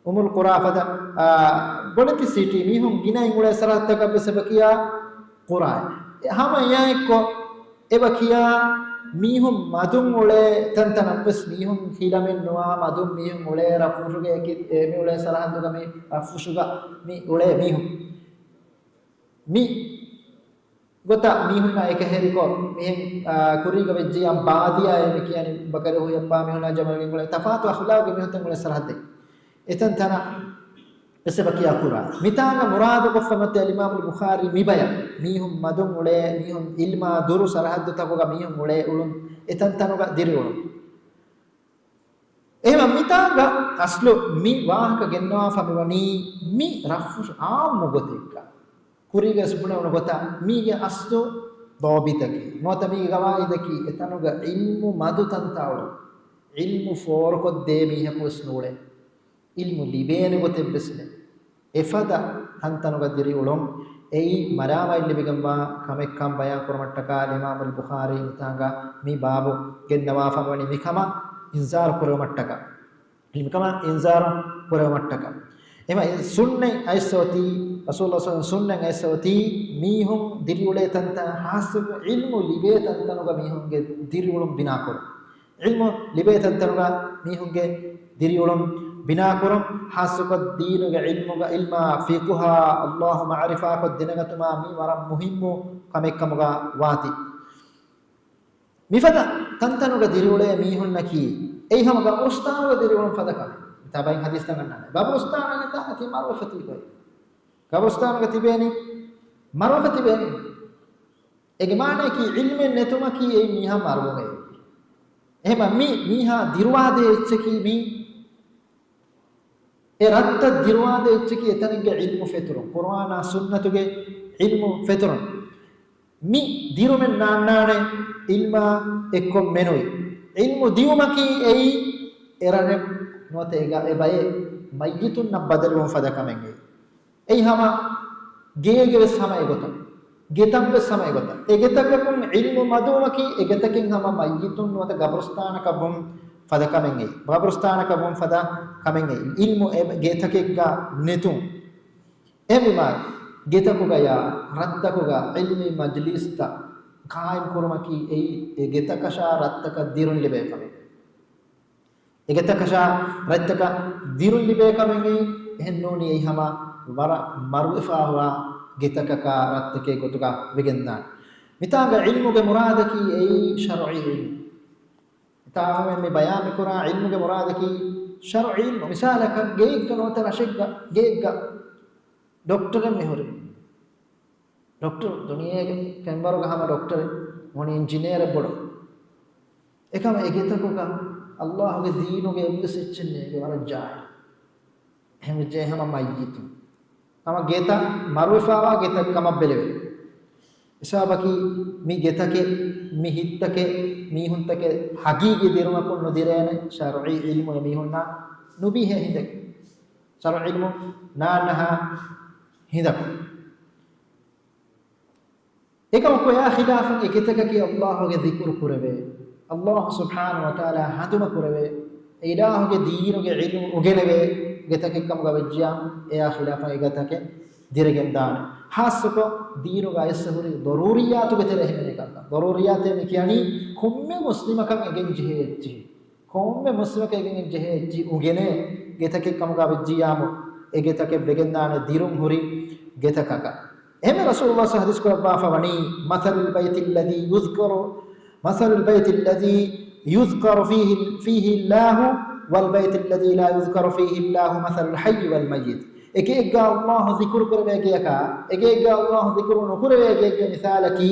އުއްމުލް ޤުރާ ފަދަ، އާ، ބޮޑެތި ސިޓީ، މީހުން ގިނައިން އުޅޭ ސަރަހައްދަކަށް ވެސް އެބަ ކިޔާ ޤުރާ. އެ ހަމަ އެއާއެއްކޮށް އެބަ ކިޔާ މީހުން މަދުން އުޅޭ ތަންތަނަށް ވެސް، މީހުން ހިލަމެއް ނުވާ މަދުން މީހުން އުޅޭ ރަށްފުށުގެ އެކި-، އެ މި އުޅޭ ސަރަހައްދުގަ މި ރަށްފުށުގަ މި އުޅޭ މީހުން. މި ގޮތަށް މީހުންނާ އެކަހެރިކޮށް، މިހެން، އާ، ކުރީގަ ވެއްޖިއްޔާ ބާދިޔާއޭ މި ކިޔަނީ، ބަކަރި ހުއި އައްޕާ މީހުންނާ ޖަމަލުގެ އުޅޭ ތަފާތު އަޚްލާގުގެ މީހުންތައް އުޅޭ ސަރަހައްދެއް. އެތަންތަނަށް ވެސް އެބަ ކިޔާ ޤުރާ. މިތާނގަ މުރާދުކޮށްފަ މިއޮތީ އަލްއިމާމުލް ބުޚާރީ މި ބަޔަށް. މީހުން މަދުން އުޅޭ، މީހުން ޢިލްމާ ދުރު ސަރަހައްދުތަކުގަ މީހުން އުޅޭ އުޅުން، އެތަންތަނުގަ ދިރިއުޅުން. އެހެންވެ، މިތާނގަ އަސްލު މި ވާހަކަ ގެންނަވާފަ މިވަނީ މި ރަށްފުށު އާއްމު ގޮތެއްގަ. ކުރީގަ ވެސް ބުނެވުނު ގޮތަށް މީގެ އަސްލު ޟާބިޠަކީ ނުވަތަ މީގެ ގަވާއިދަކީ އެތަނުގަ ޢިލްމު މަދު ތަންތާ އުޅުން. ޢިލްމު ފޯރުކޮށްދޭ މީހަކު ވެސް ނޫޅޭ. ޢިލްމު ލިބޭނެ ގޮތެއް ވެސް ނެތް. އެފަދަ ތަންތަނުގަ ދިރިއުޅުން. އެއީ މަރާމާތް ލިބިގެންވާ ކަމެއްކަން ބަޔާން ކުރުމަށްޓަކާ އިމާމުލް ބުޚާރީ މިތާނގަ މި ބާބު ގެންނަވާފަ ވަނީ މިކަމަށް އިންޒާރު ކުރެވުމަށްޓަކާ. މިކަމަށް އިންޒާރު ކުރެވުމަށްޓަކާ. އެމަ ސުންނަތް އައިސް އޮތީ، ރަސޫލު ސުންނަތް އައިސް އޮތީ، މީހުން ދިރިއުޅޭ ތަންތަން ހާއްސަކޮށް ޢިލްމު ލިބޭ ތަންތަނުގަ މީހުންގެ ދިރިއުޅުން ބިނާކުރުން. ޢިލްމު ލިބޭ ތަންތަނުގަ މީހުންގެ ދިރިއުޅުން ބިނާކުރުން، ހާއްސަކޮށް ދީނުގެ ޢިލްމުގަ، ޢިލްމާ ފިޤުހާ، ﷲ މަޢުރިފާކޮށް ދެނެގަތުމާ މީ ވަރަށް މުހިއްމު ކަމެއްކަމުގަ ވާތީ. މިފަދަ ތަންތަނުގަ ދިރިއުޅޭ މީހުންނަކީ، އެއީ ހަމަ ގަބުރުސްތާނުގަ ދިރިއުޅުން ފަދަ ކަމެއް. މިތާ ބައިން ހަދީސްތައް އަންނާނެ. ގަބުރުސްތާނަކީ ތާ ތި މަރުވެފަ ތިބޭ. ގަބުރުސްތާނުގަ ތިބޭނީ، މަރުވެފަ ތިބޭނީ. އޭގެ މާނައަކީ ޢިލްމެއް ނެތުމަކީ އެއީ މީހާ މަރުވުމޭ. އެހެމަ މި މީހާ ދިރުވާދޭ އެއްޗަކީ މީ އެ ރަށްތައް ދިރުވާދޭ އެއްޗަކީ އެތަނެއްގެ ޢިލްމު ފެތުރުން، ޤުރުއާނާ ސުންނަތުގެ ޢިލްމު ފެތުރުން. މި ދިރުމެއް ނާންނާނެ ޢިލްމާ އެއްކޮށް މެނުވި. ޢިލްމު ދިއުމަކީ އެއީ އެ ރަށެއް ނުވަތަ އެ ގަ-، އެ ބައެއް މައްޔިތުންނަށް ބަދަލުވުން ފަދަ ކަމެއް އެއީ. އެއީ ހަމަ ގޭގެ ވެސް ހަމަ އެގޮތަށް. ގެތައް ވެސް ހަމަ އެގޮތަށް. އެ ގެތަކަކުން ޢިލްމު މަދުވުމަކީ އެ ގެތަކެއް ހަމަ މައްޔިތުން ނުވަތަ ގަބުރުސްތާނަކަށް ވުން ފަދަ ކަމެއް އެއީ. ގަބުރުސްތާނަކަށް ވުން ފަދަ ކަމެއް އެއީ. ޢިލްމު އެ ގެތަކެއްގަ ނެތުން. އެހެންވީމާ، ގެތަކުގަޔާ ރަށްތަކުގަ ޢިލްމީ މަޖްލިސްތައް ޤާއިމް ކުރުމަކީ އެއީ އެ ގެތަކަށާ ރަށްތަކަށް ދިރުން ލިބޭ ކަމެއް. އެ ގެތަކަށާ ރަށްތަކަށް ދިރުން ލިބޭ ކަމެއް އެއީ. އެހެން ނޫނީ އެއީ ހަމަ ވަރަށް މަރުވެފާ ހުރާ ގެތަކަކާ ރަށްތަކެއް ގޮތުގަ ވެގެންދާނެ. މިތާނގަ ޢިލްމުގެ މުރާދަކީ އެއީ ޝަރުޢީ ޢިލްމު. މިތާ މި ބަޔާން މިކުރާ ޢިލްމުގެ މުރާދަކީ ޝަރުޢީ ޢިލްމު. މިސާލަކަށް ގެއެއްގަ ނުވަތަ ރަށެއްގަ ގެއެއްގަ ޑޮކްޓަރެއް މިހުރި. ޑޮކްޓަރު ދުނިޔޭގެ ފެންވަރުގަ ހަމަ ޑޮކްޓަރެއް ނޫނީ އިންޖިނޭރެއް ބޮޑު. އެކަމަ އެ ގެތަކުގަ ﷲ ގެ ދީނުގެ އެއްވެސް އެއްޗެއް ނޭނގެ ވަރަށް ޖާހިލު. އެހެންވެއްޖެ ހަމަ މައްޔިތުން. ހަމަ ގެތައް މަރުވެފާވާ ގެތައް ކަމަށް ބެލެވޭ. އެސަބަބަކީ މި ގެތަކެއް، މި ހިތްތަކެއް، މީހުންތަކެއް ޙަޤީޤީ ދިރުމަކުން ނުދިރޭނެ ޝަރުޢީ ޢިލްމު އެމީހުންނާ ނުބީހޭ ހިނދެއް. ޝަރުޢީ ޢިލްމު ނާންނަހާ ހިނދަކު. އެކަމަކު އެއާ ޚިލާފަށް އެ ގެތަކަކީ ﷲ ގެ ޛިކުރު ކުރެވޭ، ﷲ ސުބްޙާނަހޫ ވަތަޢާލާ ހަނދުމަ ކުރެވޭ، އެ އިލާހުގެ ދީނުގެ ޢިލްމު އުނގެނެވޭ ގެތަކެއް ކަމުގަ ވެއްޖިޔާމު، އެއާ ޚިލާފަށް އެ ގެތަކެއް ދިރިގެންދާނެ. ޚާއްޞަކޮށް ދީނުގަ އައިސް ހުރި ޟަރޫރިއްޔާތުގެ ތެރޭ ހިމެނޭ ކަންކަން. ޟަރޫރިއްޔާތޭ މި ކިޔަނީ ކޮންމެ މުސްލިމަކަށް އެނގެން ޖެހޭ އެއްޗިހި. ކޮންމެ މުސްލިމަކަށް އެނގެން ޖެހޭ އެއްޗިހި އުނގެނޭ ގެތަކެއް ކަމުގަ ވެއްޖިއްޔާމު، އެ ގެތަކެއް ވެގެންދާނެ ދިރުން ހުރި ގެތަކަކަށް. އެހެން ރަސޫލުﷲ ޙަދީޘް ކުރައްވާފަ ވަނީ، مثل البيت الذي يذكر، مثل البيت الذي يذكر فيه، فيه الله والبيت الذي لا يذكر فيه الله مثل الحي والميت. އެ ގެއެއްގަ ﷲ ޛިކުރު ކުރެވޭ ގެޔަކާ، އެ ގެއެއްގަ ﷲ ޛިކުރު ނުކުރެވޭ ގެއެއްގެ މިސާލަކީ،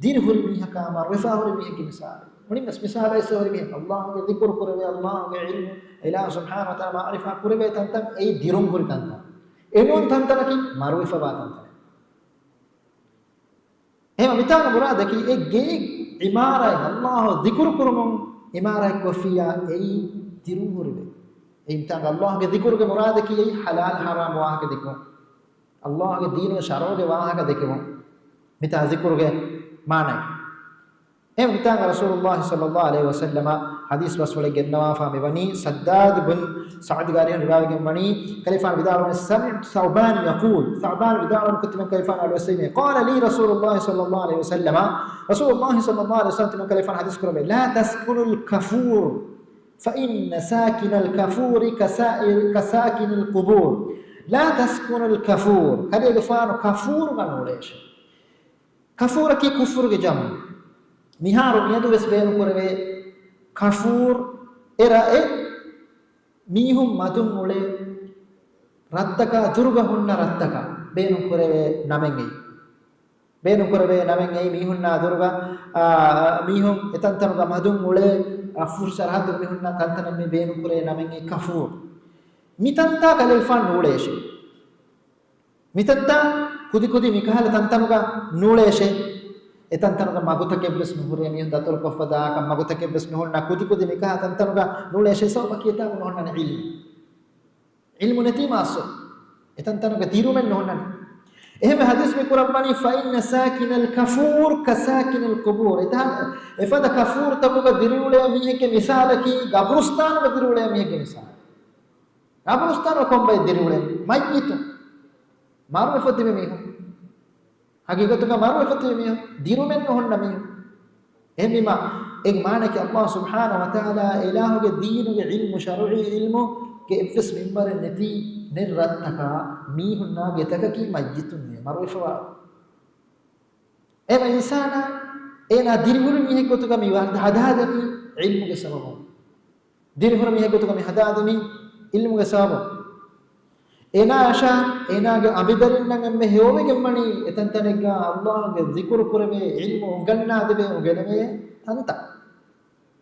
ދިރިހުރި މީހަކާ މަރުވެފާ ހުރި މީހެއްގެ މިސާލެއް. މުޅިންވެސް މިސާލަށް އައިސް ހުރި މީހެއް ﷲ ގެ ޛިކުރު ކުރެވޭ، ﷲ ގެ ޢިލްމު، އިލާހު ސުބްޙާނަހޫ ވަތަޢާލާ މަޢުރިފާ ކުރެވޭ ތަންތަން، އެއީ ދިރުން ހުރި ތަންތަން. އެނޫން ތަންތަނަކީ މަރުވެފަވާ ތަންތަނެއް. އެހެން މިތާގަ މުރާދަކީ އެ ގެ ޢިމާރާތް ﷲ ޛިކުރު ކުރުމުން ޢިމާރާތް ކޮށްފިއްޔާ އެއީ ދިރުން ހުރެވޭ. އެ މިތާގަ ﷲ ގެ ޛިކުރުގެ މުރާދަކީ އެއީ ޙަލާލް ޙަރާމް ވާހަކަ ދެކުން. ﷲ ގެ ދީނުގެ ޝަރުޢުގެ ވާހަކަ ދެކެވުން. މިތާ ޛިކުރުގެ މާނައެއް. އެ މިތާގަ ރަސޫލުﷲ ޞައްލަﷲ ޢަލައިހި ވަސައްލަމަ ޙަދީޘް ބަސްފުޅެއް ގެންނަވާފަ މިވަނީ، ސައްދާދު ބުން ސަޢުދުގެ އަރިހުން ރިވާވެގެން ވަނީ، ކަލޭގެފާނު ވިދާޅުވަނީ، سمعت ثوبان يقول، ثوبان ވިދާޅުވަނީ ކުއްތިމަން ކަލޭގެފާނު އަޑުއެއްސެވީމޭ، قال لي رسول الله صلى الله عليه وسلم، ރަސޫލުﷲ ޞައްލަﷲ ޢަލައިހި ވަސައްލަމަ ތިމަން ކަލޭގެފާނު ޙަދީޘް ކުރައްވައި، لا تسكنوا الكفور، فإن ساكن الكفور كسائر، كساكن القبور. لا تسكنوا الكفور. ކަލޭގެފާނު ކަފޫރުގަ ނޫޅޭށޭ. ކަފޫރަކީ ކުފުރުގެ ޖަމު. މިހާރު މިއަދު ވެސް ބޭނުން ކުރެވޭ ކަފޫރު އެ ރައެއް މީހުން މަދުން އުޅޭ ރަށްތަކާ ދުރުގަ ހުންނަ ރަށްތަކަށް ބޭނުން ކުރެވޭ ނަމެއް އެއީ. ބޭނުން ކުރެވޭ ނަމެއް އެއީ މީހުންނާ ދުރުގަ، އާ، މީހުން އެތަންތަނުގަ މަދުން އުޅޭ ރަށްފުށު ސަރަހައްދުގަ މި ހުންނަ ތަންތަނަށް މި ބޭނުން ކުރޭ ނަމެއް އެއީ ކަފޫރު. މި ތަންތާ ކަލޭގެފާނު ނޫޅޭށޭ. މި ތަންތާ ކުދިކުދި މިކަހަލަ ތަންތަނުގަ ނޫޅޭށޭ. އެތަންތަނުގަ މަގުތަކެއްވެސް ނުހުރޭ، މީހުން ދަތުރުކޮށްފަ ދާކަށް މަގުތަކެއްވެސް ނުހުންނަ ކުދިކުދި މިކަހަލަ ތަންތަނުގަ ނޫޅޭށޭ. ސަބަބަކީ އެތާނގަ ނުހުންނަނީ ޢިލްމު. ޢިލްމު ނެތީމާ އަސްލު އެތަންތަނުގަ ދިރުމެއް ނުހުންނަނީ. އެހެންވެ ޙަދީޘް މި ކުރައްވަނީ، فإن ساكن الكفور كساكن القبور. އެތާ، އެފަދަ ކަފޫރުތަކުގަ ދިރިއުޅޭ މީހެއްގެ މިސާލަކީ ގަބުރުސްތާނުގަ ދިރިއުޅޭ މީހެއްގެ މިސާލެއް. ގަބުރުސްތާނުގަ ކޮންބައެއް ދިރިއުޅެނީ؟ މައްޔިތުން. މަރުވެފަ ތިބި މީހުން. ހަގީގަތުގަ މަރުވެފަ ތިބި މީހުން. ދިރުމެއް ނުހުންނަ މީހުން. އެހެންވީމާ، އޭގެ މާނައަކީ ﷲ ސުބްޙާނަހޫ ވަތަޢާލާ އެ އިލާހުގެ ދީނުގެ ޢިލްމު، ޝަރުޢީ ޢިލްމުގެ އެއްވެސް މިންވަރެއް ނެތި ނެތް ރަށްތަކާ މީހުންނާ ގެތަކަކީ މައްޔިތުންނޭ، މަރުވެފަވާ. އެހެންވެ އިންސާނާ އޭނާ ދިރިހުރި މީހެއްގެ ގޮތުގަ މި ވަރަށް ހަދާދެނީ ޢިލްމުގެ ސަބަބުން. ދިރިހުރި މީހެއްގެ ގޮތުގަ މި ހަދާދެނީ ޢިލްމުގެ ސަބަބުން. އޭނާއަށާ އޭނާގެ އަނބިދަރިންނަށް އެންމެ ހެޔޮވެގެން ވަނީ އެތަންތަނެއްގަ ﷲ ގެ ޛިކުރު ކުރެވޭ، ޢިލްމު އުނގަންނާދެވޭ، އުނގެނެވޭ ތަންތަން.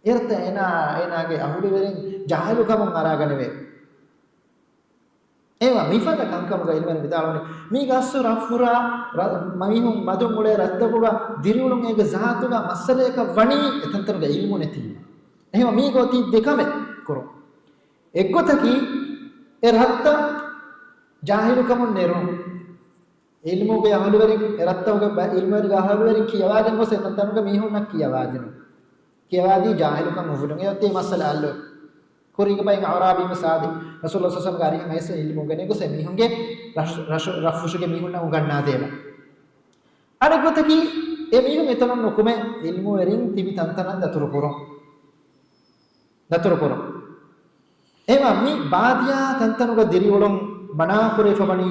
އޭރުތަ އޭނާ، އޭނާގެ އަހުލުވެރިން ޖާހިލުކަމުން އަރާގަނެވޭ. އޭވާ މިފަދަ ކަންކަމުގަ ޢިލްމުވެރިން ވިދާޅުވަނީ، މީގެ އަސްލު ރަށްފުށާ، ރަ-، މީހުން މަދުން އުޅޭ ރަށްތަކުގަ ދިރިއުޅުން އޭގެ ޒާތުގަ މައްސަލައަކަށް ވަނީ އެތަންތަނުގަ ޢިލްމު ނެތީމަ. އެހެންވެ މީގަ އޮތީ ދެ ކަމެއް ކުރުން. އެއްގޮތަކީ އެ ރަށްތައް ޖާހިލުކަމުން ނެރުން. ޢިލްމުގެ އަހުލުވެރިން، އެ ރަށްތަކުގެ ބަ-، ޢިލްމުވެރިގެ އަހުލުވެރިން ކިޔަވާގެން ގޮސް އެތަންތަނުގަ މީހުންނަށް ކިޔަވާދިނުން. ކިޔަވާދީ ޖާހިލުކަން އުފުލުން. އެ އޮތީ މައްސަލަ ހައްލުވެ. ކުރީގެ ބައެއް އަޢުރާބީން ސާދި ރަސޫލުﷲ ޞައްލަﷲ ޢަލައިހި ވަސައްލަމަ ގެ ޢިލްމު އުނގެނެ ގޮސް އެމީހުންގެ ރަށު، ރަށު، ރަށްފުށުގެ މީހުންނަށް އުނގަންނާދޭނަ. އަނެއްގޮތަކީ އެމީހުން އެތަނުން ނުކުމެ ޢިލްމުވެރިން ތިބި ތަންތަނަށް ދަތުރުކުރުން. ދަތުރުކުރުން. އެހެންވީމާ މި ބާދިޔާ ތަންތަނުގަ ދިރިއުޅުން މަނާކުރެވިފަ ވަނީ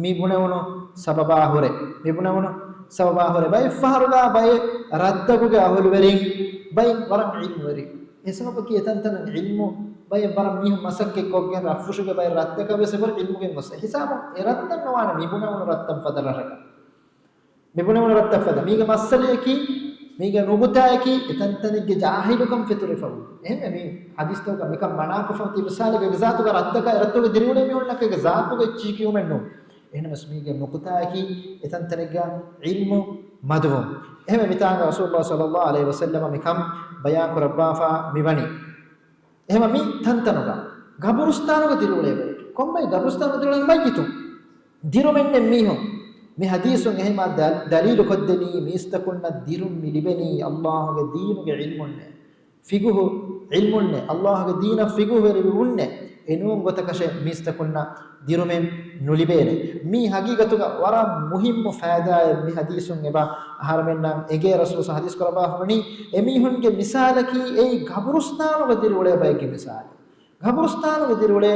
މި ބުނެވުނު ސަބަބާ ހުރެ. މި ބުނެވުނު ސަބަބާ ހުރެ. ބައެއް ފަހަރުގަ ބައެއް ރަށްތަކުގެ އަހުލުވެރިން ބައެއް ވަރަށް ޢިލްމުވެރި. އެ ސަބަބަކީ އެތަންތަނުން ޢިލްމު ބައެއް ވަރަށް މީހުން މަސައްކަތްކޮށްގެން ރަށްފުށުގެ ބައެއް ރަށްތަކަށް ވެސް އެބަހުރި ޢިލްމުގެން ގޮސް. އެ ހިސާބުން އެ ރަށްތައް ނުވާނެ މި ބުނެވުނު ރަށްތައް ފަދަ ރަށަކަށް. މި ބުނެވުނު ރަށްތައް ފަދަ. މީގެ މައްސަލައަކީ، މީގެ ނުކުތާއަކީ، އެތަންތަނެއްގެ ޖާހިލުކަން ފެތުރިފަ ވުން. އެހެންވެ މި ޙަދީޘްތަކުގަ މިކަން މަނާކޮށްފަ ތިބި ސާލެގެ އެގެ ޒާތުގަ ރަށްތަކާ އެ ރަށްތަކުގެ ދިރިއުޅޭ މީހުންނަކީ އެގެ ޒާތުގަ އެއްޗިހި ކިޔުމެއް ނޫން. އެހެނަސް މީގެ ނުކުތާއަކީ، އެތަންތަނެއްގަ ޢިލްމު މަދުވުން. އެހެންވެ މިތާނގަ ރަސޫލުﷲ ޞައްލަﷲ ޢަލައިހި ވަސައްލަމަ މިކަން ބަޔާން ކުރައްވާފަ މިވަނީ. އެހެންވެ މި ތަންތަނުގަ ގަބުރުސްތާނުގަ ދިރިއުޅޭ ބަޔެކޭ. ކޮންބައި ގަބުރުސްތާނުގަ ދިރިއުޅެނީ މައްޔިތުން. ދިރުމެއް ނެތް މީހުން. މި ޙަދީޘުން އެހެންމާ ދަ-، ދަލީލު ކޮށްދެނީ މީސްތަކުންނަށް ދިރުން މި ލިބެނީ ﷲ ގެ ދީނުގެ ޢިލްމުންނޭ. ފިޤުހު ޢިލްމުންނޭ، ﷲ ގެ ދީނަށް ފިޤުހުވެރިވުމުންނޭ، އެނޫން ގޮތަކަށެއް މީސްތަކުންނަށް ދިރުމެއް ނުލިބޭނެ. މީ ޙަޤީޤަތުގަ ވަރަށް މުހިއްމު ފައިދާއެއް މި ޙަދީޘުން އެބަ އަހަރެމެންނަށް އެނގޭ. ރަސޫލު ޙަދީޘް ކުރައްވާފަވަނީ، އެމީހުންގެ މިސާލަކީ އެއީ ގަބުރުސްތާނުގަ ދިރިއުޅޭ ބައެއްގެ މިސާލެއް. ގަބުރުސްތާނުގަ ދިރިއުޅޭ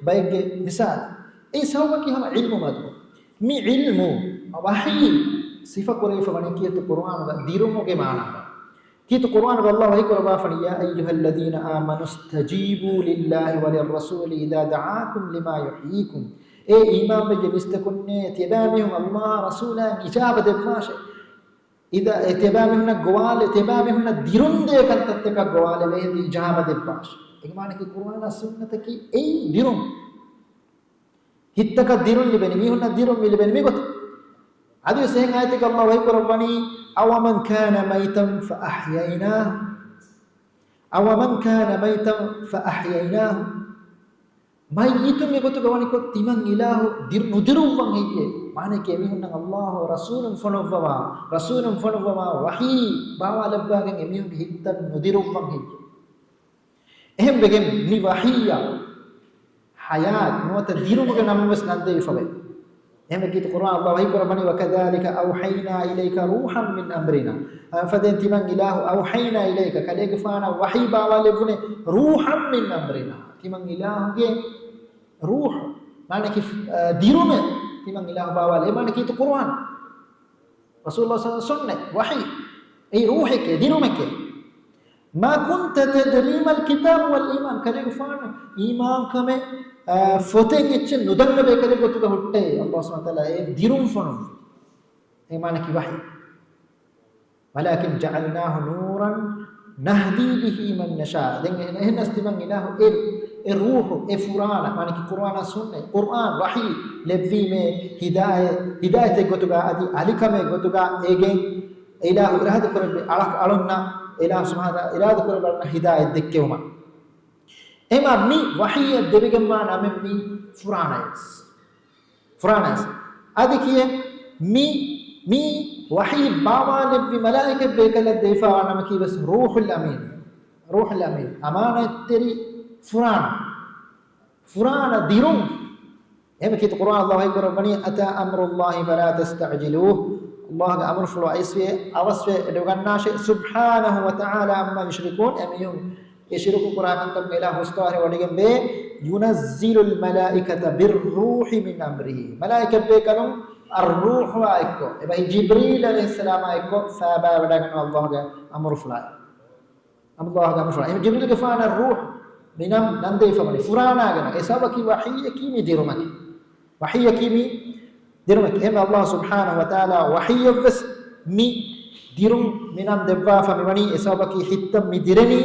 ބައެއްގެ މިސާލެއް. އެއީ ސަބަބަކީ ހަމަ ޢިލްމު މަދު. މި ޢިލްމު ވަޙީ ސިފަކުރެވިފަ ވަނީ ކީރިތި ޤުރުއާނުގަ ދިރުމުގެ މާނާގަ. ކީރިތި ޤުރުއާނުގަ ﷲ ވަޙީ ކުރައްވާފަނީ، يا أيها الذين آمنوا استجيبوا لله وللرسول إذا دعاكم لما يحييكم. އޭ އީމާންވެއްޖެ މީސްތަކުންނޭ، ތިޔަބައިމީހުން ﷲ އާ ރަސޫލާ އިޖާބަ ދެއްވާށޭ. އިދާ އެ ތިޔަބައިމީހުންނަށް ގޮވާލެ، ތިޔަބައިމީހުންނަށް ދިރުންދޭ ކަންތައްތަކަށް ގޮވާލެވޭ އިޖާބަ ދެއްވާށޭ. އޭގެ މާނައަކީ ޤުރުއާނާ ސުންނަތަކީ އެއީ ދިރުން. ހިތްތަކަށް ދިރުން ލިބެނީ، މީހުންނަށް ދިރުން މި ލިބެނީ މިގޮތަށް. އަދިވެސް އެހެން އާޔަތެއްގަ ﷲ ވަޙީ ކުރައްވަނީ، أَوَمَنْ كَانَ مَيْتًا فَأَحْيَيْنَاهُ، أَوَمَنْ كَانَ مَيْتًا فَأَحْيَيْنَاهُ، މައްޔިތުން އެގޮތުގަ ވަނިކޮށް ތިމަން އިލާހު ދިރު-، ނުދިރުއްވަން ހެއްޔޭ؟ މާނައަކީ އެމީހުންނަށް ﷲ ރަސޫލުން ފޮނުއްވަވާ، ރަސޫލުން ފޮނުއްވަވާ ވަޙީ ބާވާލައްވާގެން އެމީހުންގެ ހިތްތައް ނުދިރުއްވަން ހެއްޔޭ؟ އެހެންވެގެން މި ވަޙީއަށް ޙަޔާތް ނުވަތަ ދިރުމުގެ ނަމުން ވެސް ނަންދެވިފަވޭ. އެހެންވެ ކީރިތި ޤުރުއާން ﷲ ވަޙީ ކުރައްވަނީ، وَكَذَٰلِكَ أَوْحَيْنَا إِلَيْكَ رُوحًا مِنْ أَمْرِنَا. އަންފަދައިން ތިމަން އިލާހު، أَوْحَيْنَا إِلَيْكَ، ކަލޭގެފާނަށް ވަޙީ ބާވާލެއްވުނޭ، رُوحًا مِنْ أَمْرِنَا، ތިމަން އިލާހުގެ ރޫޙު، މާނައަކީ، އަ، ދިރުމެއް ތިމަން އިލާހު ބާވާލެއްވި، މާނައަކީ ކީރިތި ޤުރުއާން. ރަސޫލުﷲ ޞައްލަﷲ ޢަލައިހި ވަސައްލަމަ ސުންނަތް، ވަޙީ. އެއީ ރޫޙެކޭ، ދިރުމެކޭ. مَا كُنْتَ تَدْرِي مَا الْكِتَابُ وَلَا الْإِيمَانُ. ކަލޭގެފާނު އީމާންކަމެއް، އާ، ފޮތެއް އެއްޗެއް ނުދަންނަ ބޭކަލެއް ގޮތުގަ ހުއްޓޭ. ﷲ ސުބްޙާނަހޫ ވަތަޢާލާ އެ ދިރުން ފޮނުއްވި. އެ މާނައަކީ ވަޙީ. وَلَٰكِنْ جَعَلْنَاهُ نُورًا نَهْدِي بِهِ مَنْ نَشَاءُ. ދެން އެހެނަސް ތިމަން އިލާހު އެ، އެ ރޫޙު، އެ ފުރާނަ، މާނައަކީ ޤުރުއާނާ ސުންނަތް، ޤުރުއާން ވަޙީ ލެއްވީމޭ ހިދާޔަތް، ހިދާޔަތެއް ގޮތުގަ އަދި އަލިކަމެއް ގޮތުގަ އޭގެން އެ އިލާހު އިރާދަކުރެއްވި އަޅަ-، އަޅުންނަށް އިލާހު ސުބްޙާނަހޫ ވަތަޢާލާ އިރާދަކުރެއްވި އަޅުންނަށް ހިދާޔަތް ދެއްކެވުމަށް. އެމާ މި ވަޙީއަށް ދެވިގެންވާ ނަމެއް މީ ފުރާނަޔަސް. ފުރާނަޔަސް. އަދި ކިޔޭ މި، މި ވަޙީ ބާވާލެއްވި މަލާއިކަތް ބޭކަލަށް ދެވިފައިވާ ނަމަކީ ވެސް ރޫޙުލް އަމީން. ރޫޙުލް އަމީން. އަމާނާތްތެރި ފުރާނަ. ފުރާނަ ދިރުން. އެހެން ކީރިތި ޤުރުއާން ﷲ ވަޙީ ކުރައްވަނީ، أَتَىٰ أَمْرُ اللَّهِ فَلَا تَسْتَعْجِلُوهُ. ﷲ ގެ އަމުރުފުޅު އައިސްވޭ، އަވަސްވެ އެޑުގަންނާށޭ. سُبْحَانَهُ وَتَعَالَىٰ عَمَّا يُشْرِكُونَ. އެމީހުން އެ ޝިރުކު ކުރާ ކަންކަމުގެ އިލާހު ހުސްތަވާލެވި ވޮޑިގެންވޭ. يُنَزِّلُ الْمَلَائِكَةَ بِالرُّوحِ مِنْ أَمْرِهِ. މަލާއިކަތް ބޭކަލުން އައްރޫޙުއާ އެއްކޮށް، އެބަހީ ޖިބްރީލް ޢަލައިހިއްސަލާމާ އެއްކޮށް ފައިބާވަޑައިގަންނަވާ ﷲ ގެ އަމުރުފުޅާ. ﷲ ގެ އަމުރުފުޅާ. އެހެން ޖިބްރީލްގެފާނަށް ރޫޙު މި ނަން ނަންދެވިފަވަނީ ފުރާނާގެ ނަން. އެ ސަބަބަކީ ވަޙީއަކީ މި ދިރުމަކީ. ވަޙީއަކީ މި ދިރުމަކީ. އެހެން ﷲ ސުބްޙާނަހޫ ވަތަޢާލާ ވަޙީއަށްވެސް މި ދިރުން މި ނަން ދެއްވާފަ މިވަނީ އެ ސަބަބަކީ ހިތްތައް މި ދިރެނީ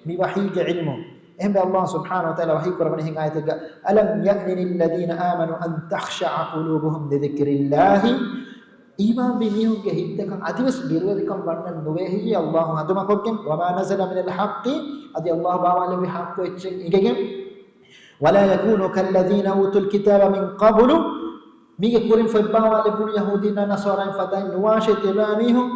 މި ވަޙީގެ ޢިލްމުން. އެހެންވެ ﷲ ސުބްޙާނަހޫ ވަތަޢާލާ ވަޙީ ކުރައްވަނީ އެހެން އާޔަތެއްގަ، أَلَمْ يَأْنِ لِلَّذِينَ آمَنُوا أَنْ تَخْشَعَ قُلُوبُهُمْ لِذِكْرِ اللَّهِ. އީމާންވި މީހުންގެ ހިތްތަކަށް އަދިވެސް ބިރުވެރިކަން ވަންނަން ނުވޭ ހެއްޔޭ ﷲ އަނދުމަކޮށްގެން؟ وَمَا نَزَلَ مِنَ الْحَقِّ، އަދި ﷲ ބާވާލެއްވި ޙައްޤު އެއްޗެއް އިނގެގެން. وَلَا يَكُونُوا كَالَّذِينَ أُوتُوا الْكِتَابَ مِنْ قَبْلُ، މީގެ ކުރިން ފޮތް ބާވާލެއްވުނު ޔަހޫދީންނާ ނަޞާރާއިން ފަދައިން ނުވާށޭ ތިޔަބައިމީހުން.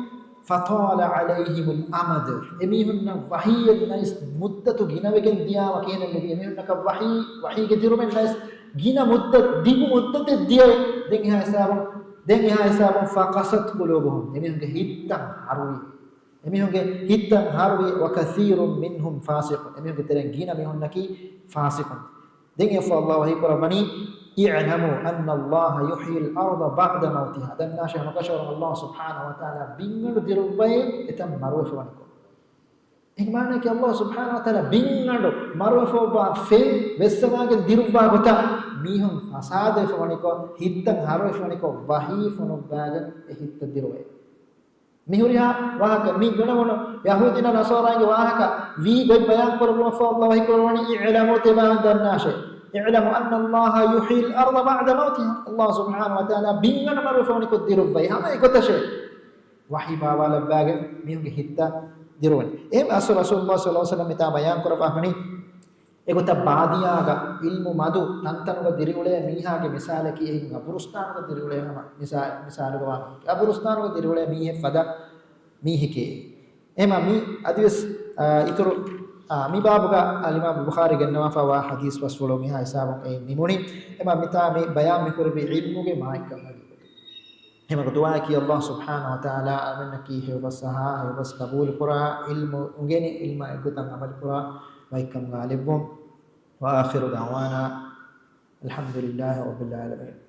فَطَالَ عَلَيْهِمُ الْأَمَدُ، އެމީހުންނަށް ވަޙީއެއް ނައިސް މުއްދަތު ގިނަވެގެން ދިޔާމަ ކިހިނެއް ލިބި؟ އެމީހުންނަކަށް ވަޙީ، ވަޙީގެ ދިރުމެއް ނައިސް ގިނަ މުއްދަތު، ދިގު މުއްދަތެއް ދިޔައި، ދެން އެހާ ހިސާބުން، ދެން އެހާ ހިސާބުން، فَقَسَتْ قُلُوبُهُمْ، އެމީހުންގެ ހިތްތައް ހަރުވި. އެމީހުންގެ ހިތްތައް ހަރުވި، وَكَثِيرٌ مِنْهُمْ فَاسِقُونَ، އެމީހުންގެ ތެރެއިން ގިނަ މީހުންނަކީ ފާސިޤުން. ދެން އެފަ ﷲ ވަޙީ ކުރައްވަނީ، اعْلَمُوا أَنَّ اللَّهَ يُحْيِي الْأَرْضَ بَعْدَ مَوْتِهَا. ދަންނާށޭ ހަމަކަށަވަރުން ﷲ ސުބްޙާނަހޫ ވަތަޢާލާ ބިންގަނޑު ދިރުއްވައޭ އެތަން މަރުވެފަވަނިކޮށް. އެ މާނައަކީ ﷲ ސުބްޙާނަހޫ ވަތަޢާލާ ބިންގަނޑު މަރުވެފަވާ ފެން ވެއްސަވާގެން ދިރުއްވާ ގޮތަށް މީހުން ފަސާދަވެފަވަނިކޮށް، ހިތްތައް ހަރުވެފަވަނިކޮށް، ވަޙީ ފޮނުއްވާގެން އެ ހިތްތައް ދިރުވޭ. މި ހުރިހާ ވާހަކަ، މި ގުނަވަނު ޔަހޫދީންނާ ނަޞާރާއިންގެ ވާހަކަ ވީ ގޮތް ބަޔާން ކުރައްވުމަށްފަހު ﷲ ވަޙީ ކުރައްވަނީ، اعْلَمُوا، ތިޔަބައިމީހުން ދަންނާށޭ، اعْلَمُوا أَنَّ اللَّهَ يُحْيِي الْأَرْضَ بَعْدَ مَوْتِهَا، ﷲ ސުބްޙާނަހޫ ވަތަޢާލާ ބިންގަނޑު މަރުވެފަވަނިކޮށް ދިރުއްވައި ހަމަ އެގޮތަށޭ ވަޙީ ބާވާލައްވާގެން މީހުންގެ ހިތްތައް ދިރުވަނީ. އެހެން އަސްލު ރަސޫލުﷲ ޞައްލަﷲ ޢަލައިހި ވަސައްލަމަ މިތާ ބަޔާން ކުރައްވާފަނީ، އެގޮތަށް ބާދިޔާގަ ޢިލްމު މަދު ތަންތަނުގަ ދިރިއުޅޭ މީހާގެ މިސާލަކީ އެހެން ޤަބުރުސްތާނުގަ ދިރިއުޅޭ ހަމަ މިސާ-، މިސާލުގަ ވާ މީހެކޭ. ޤަބުރުސްތާނުގަ ދިރިއުޅޭ މީހެއް ފަދަ މީހެކޭ. އެހެމަ މި އަދިވެސް، އާ، އިތުރު، އާ، މި ބާބުގަ އަލްއިމާމް ބުޚާރީ ގެންނަވާފަ ވާ ޙަދީޘް ވަސްފުޅު މިހާ ހިސާބުން އެއިން ނިމުނީ. އެހެމަ މިތާ މި ބަޔާން މިކުރެއްވި ޢިލްމުގެ މާތްކަން ހަގީގަތުގަ. އެހެމަ ދުޢާއަކީ ﷲ ސުބްޙާނަހޫ ވަތަޢާލާ އަޅަމެންނަކީ ހެޔޮބަސް އަހާ، ހެޔޮބަސް ޤަބޫލުކުރާ، ޢިލްމު އުނގެނި، ޢިލްމާ އެއްގޮތަށް ޢަމަލުކުރާ ބައެއްކަމުގަ ލެއްވުން. وآخر دعوانا الحمد لله رب العالمين.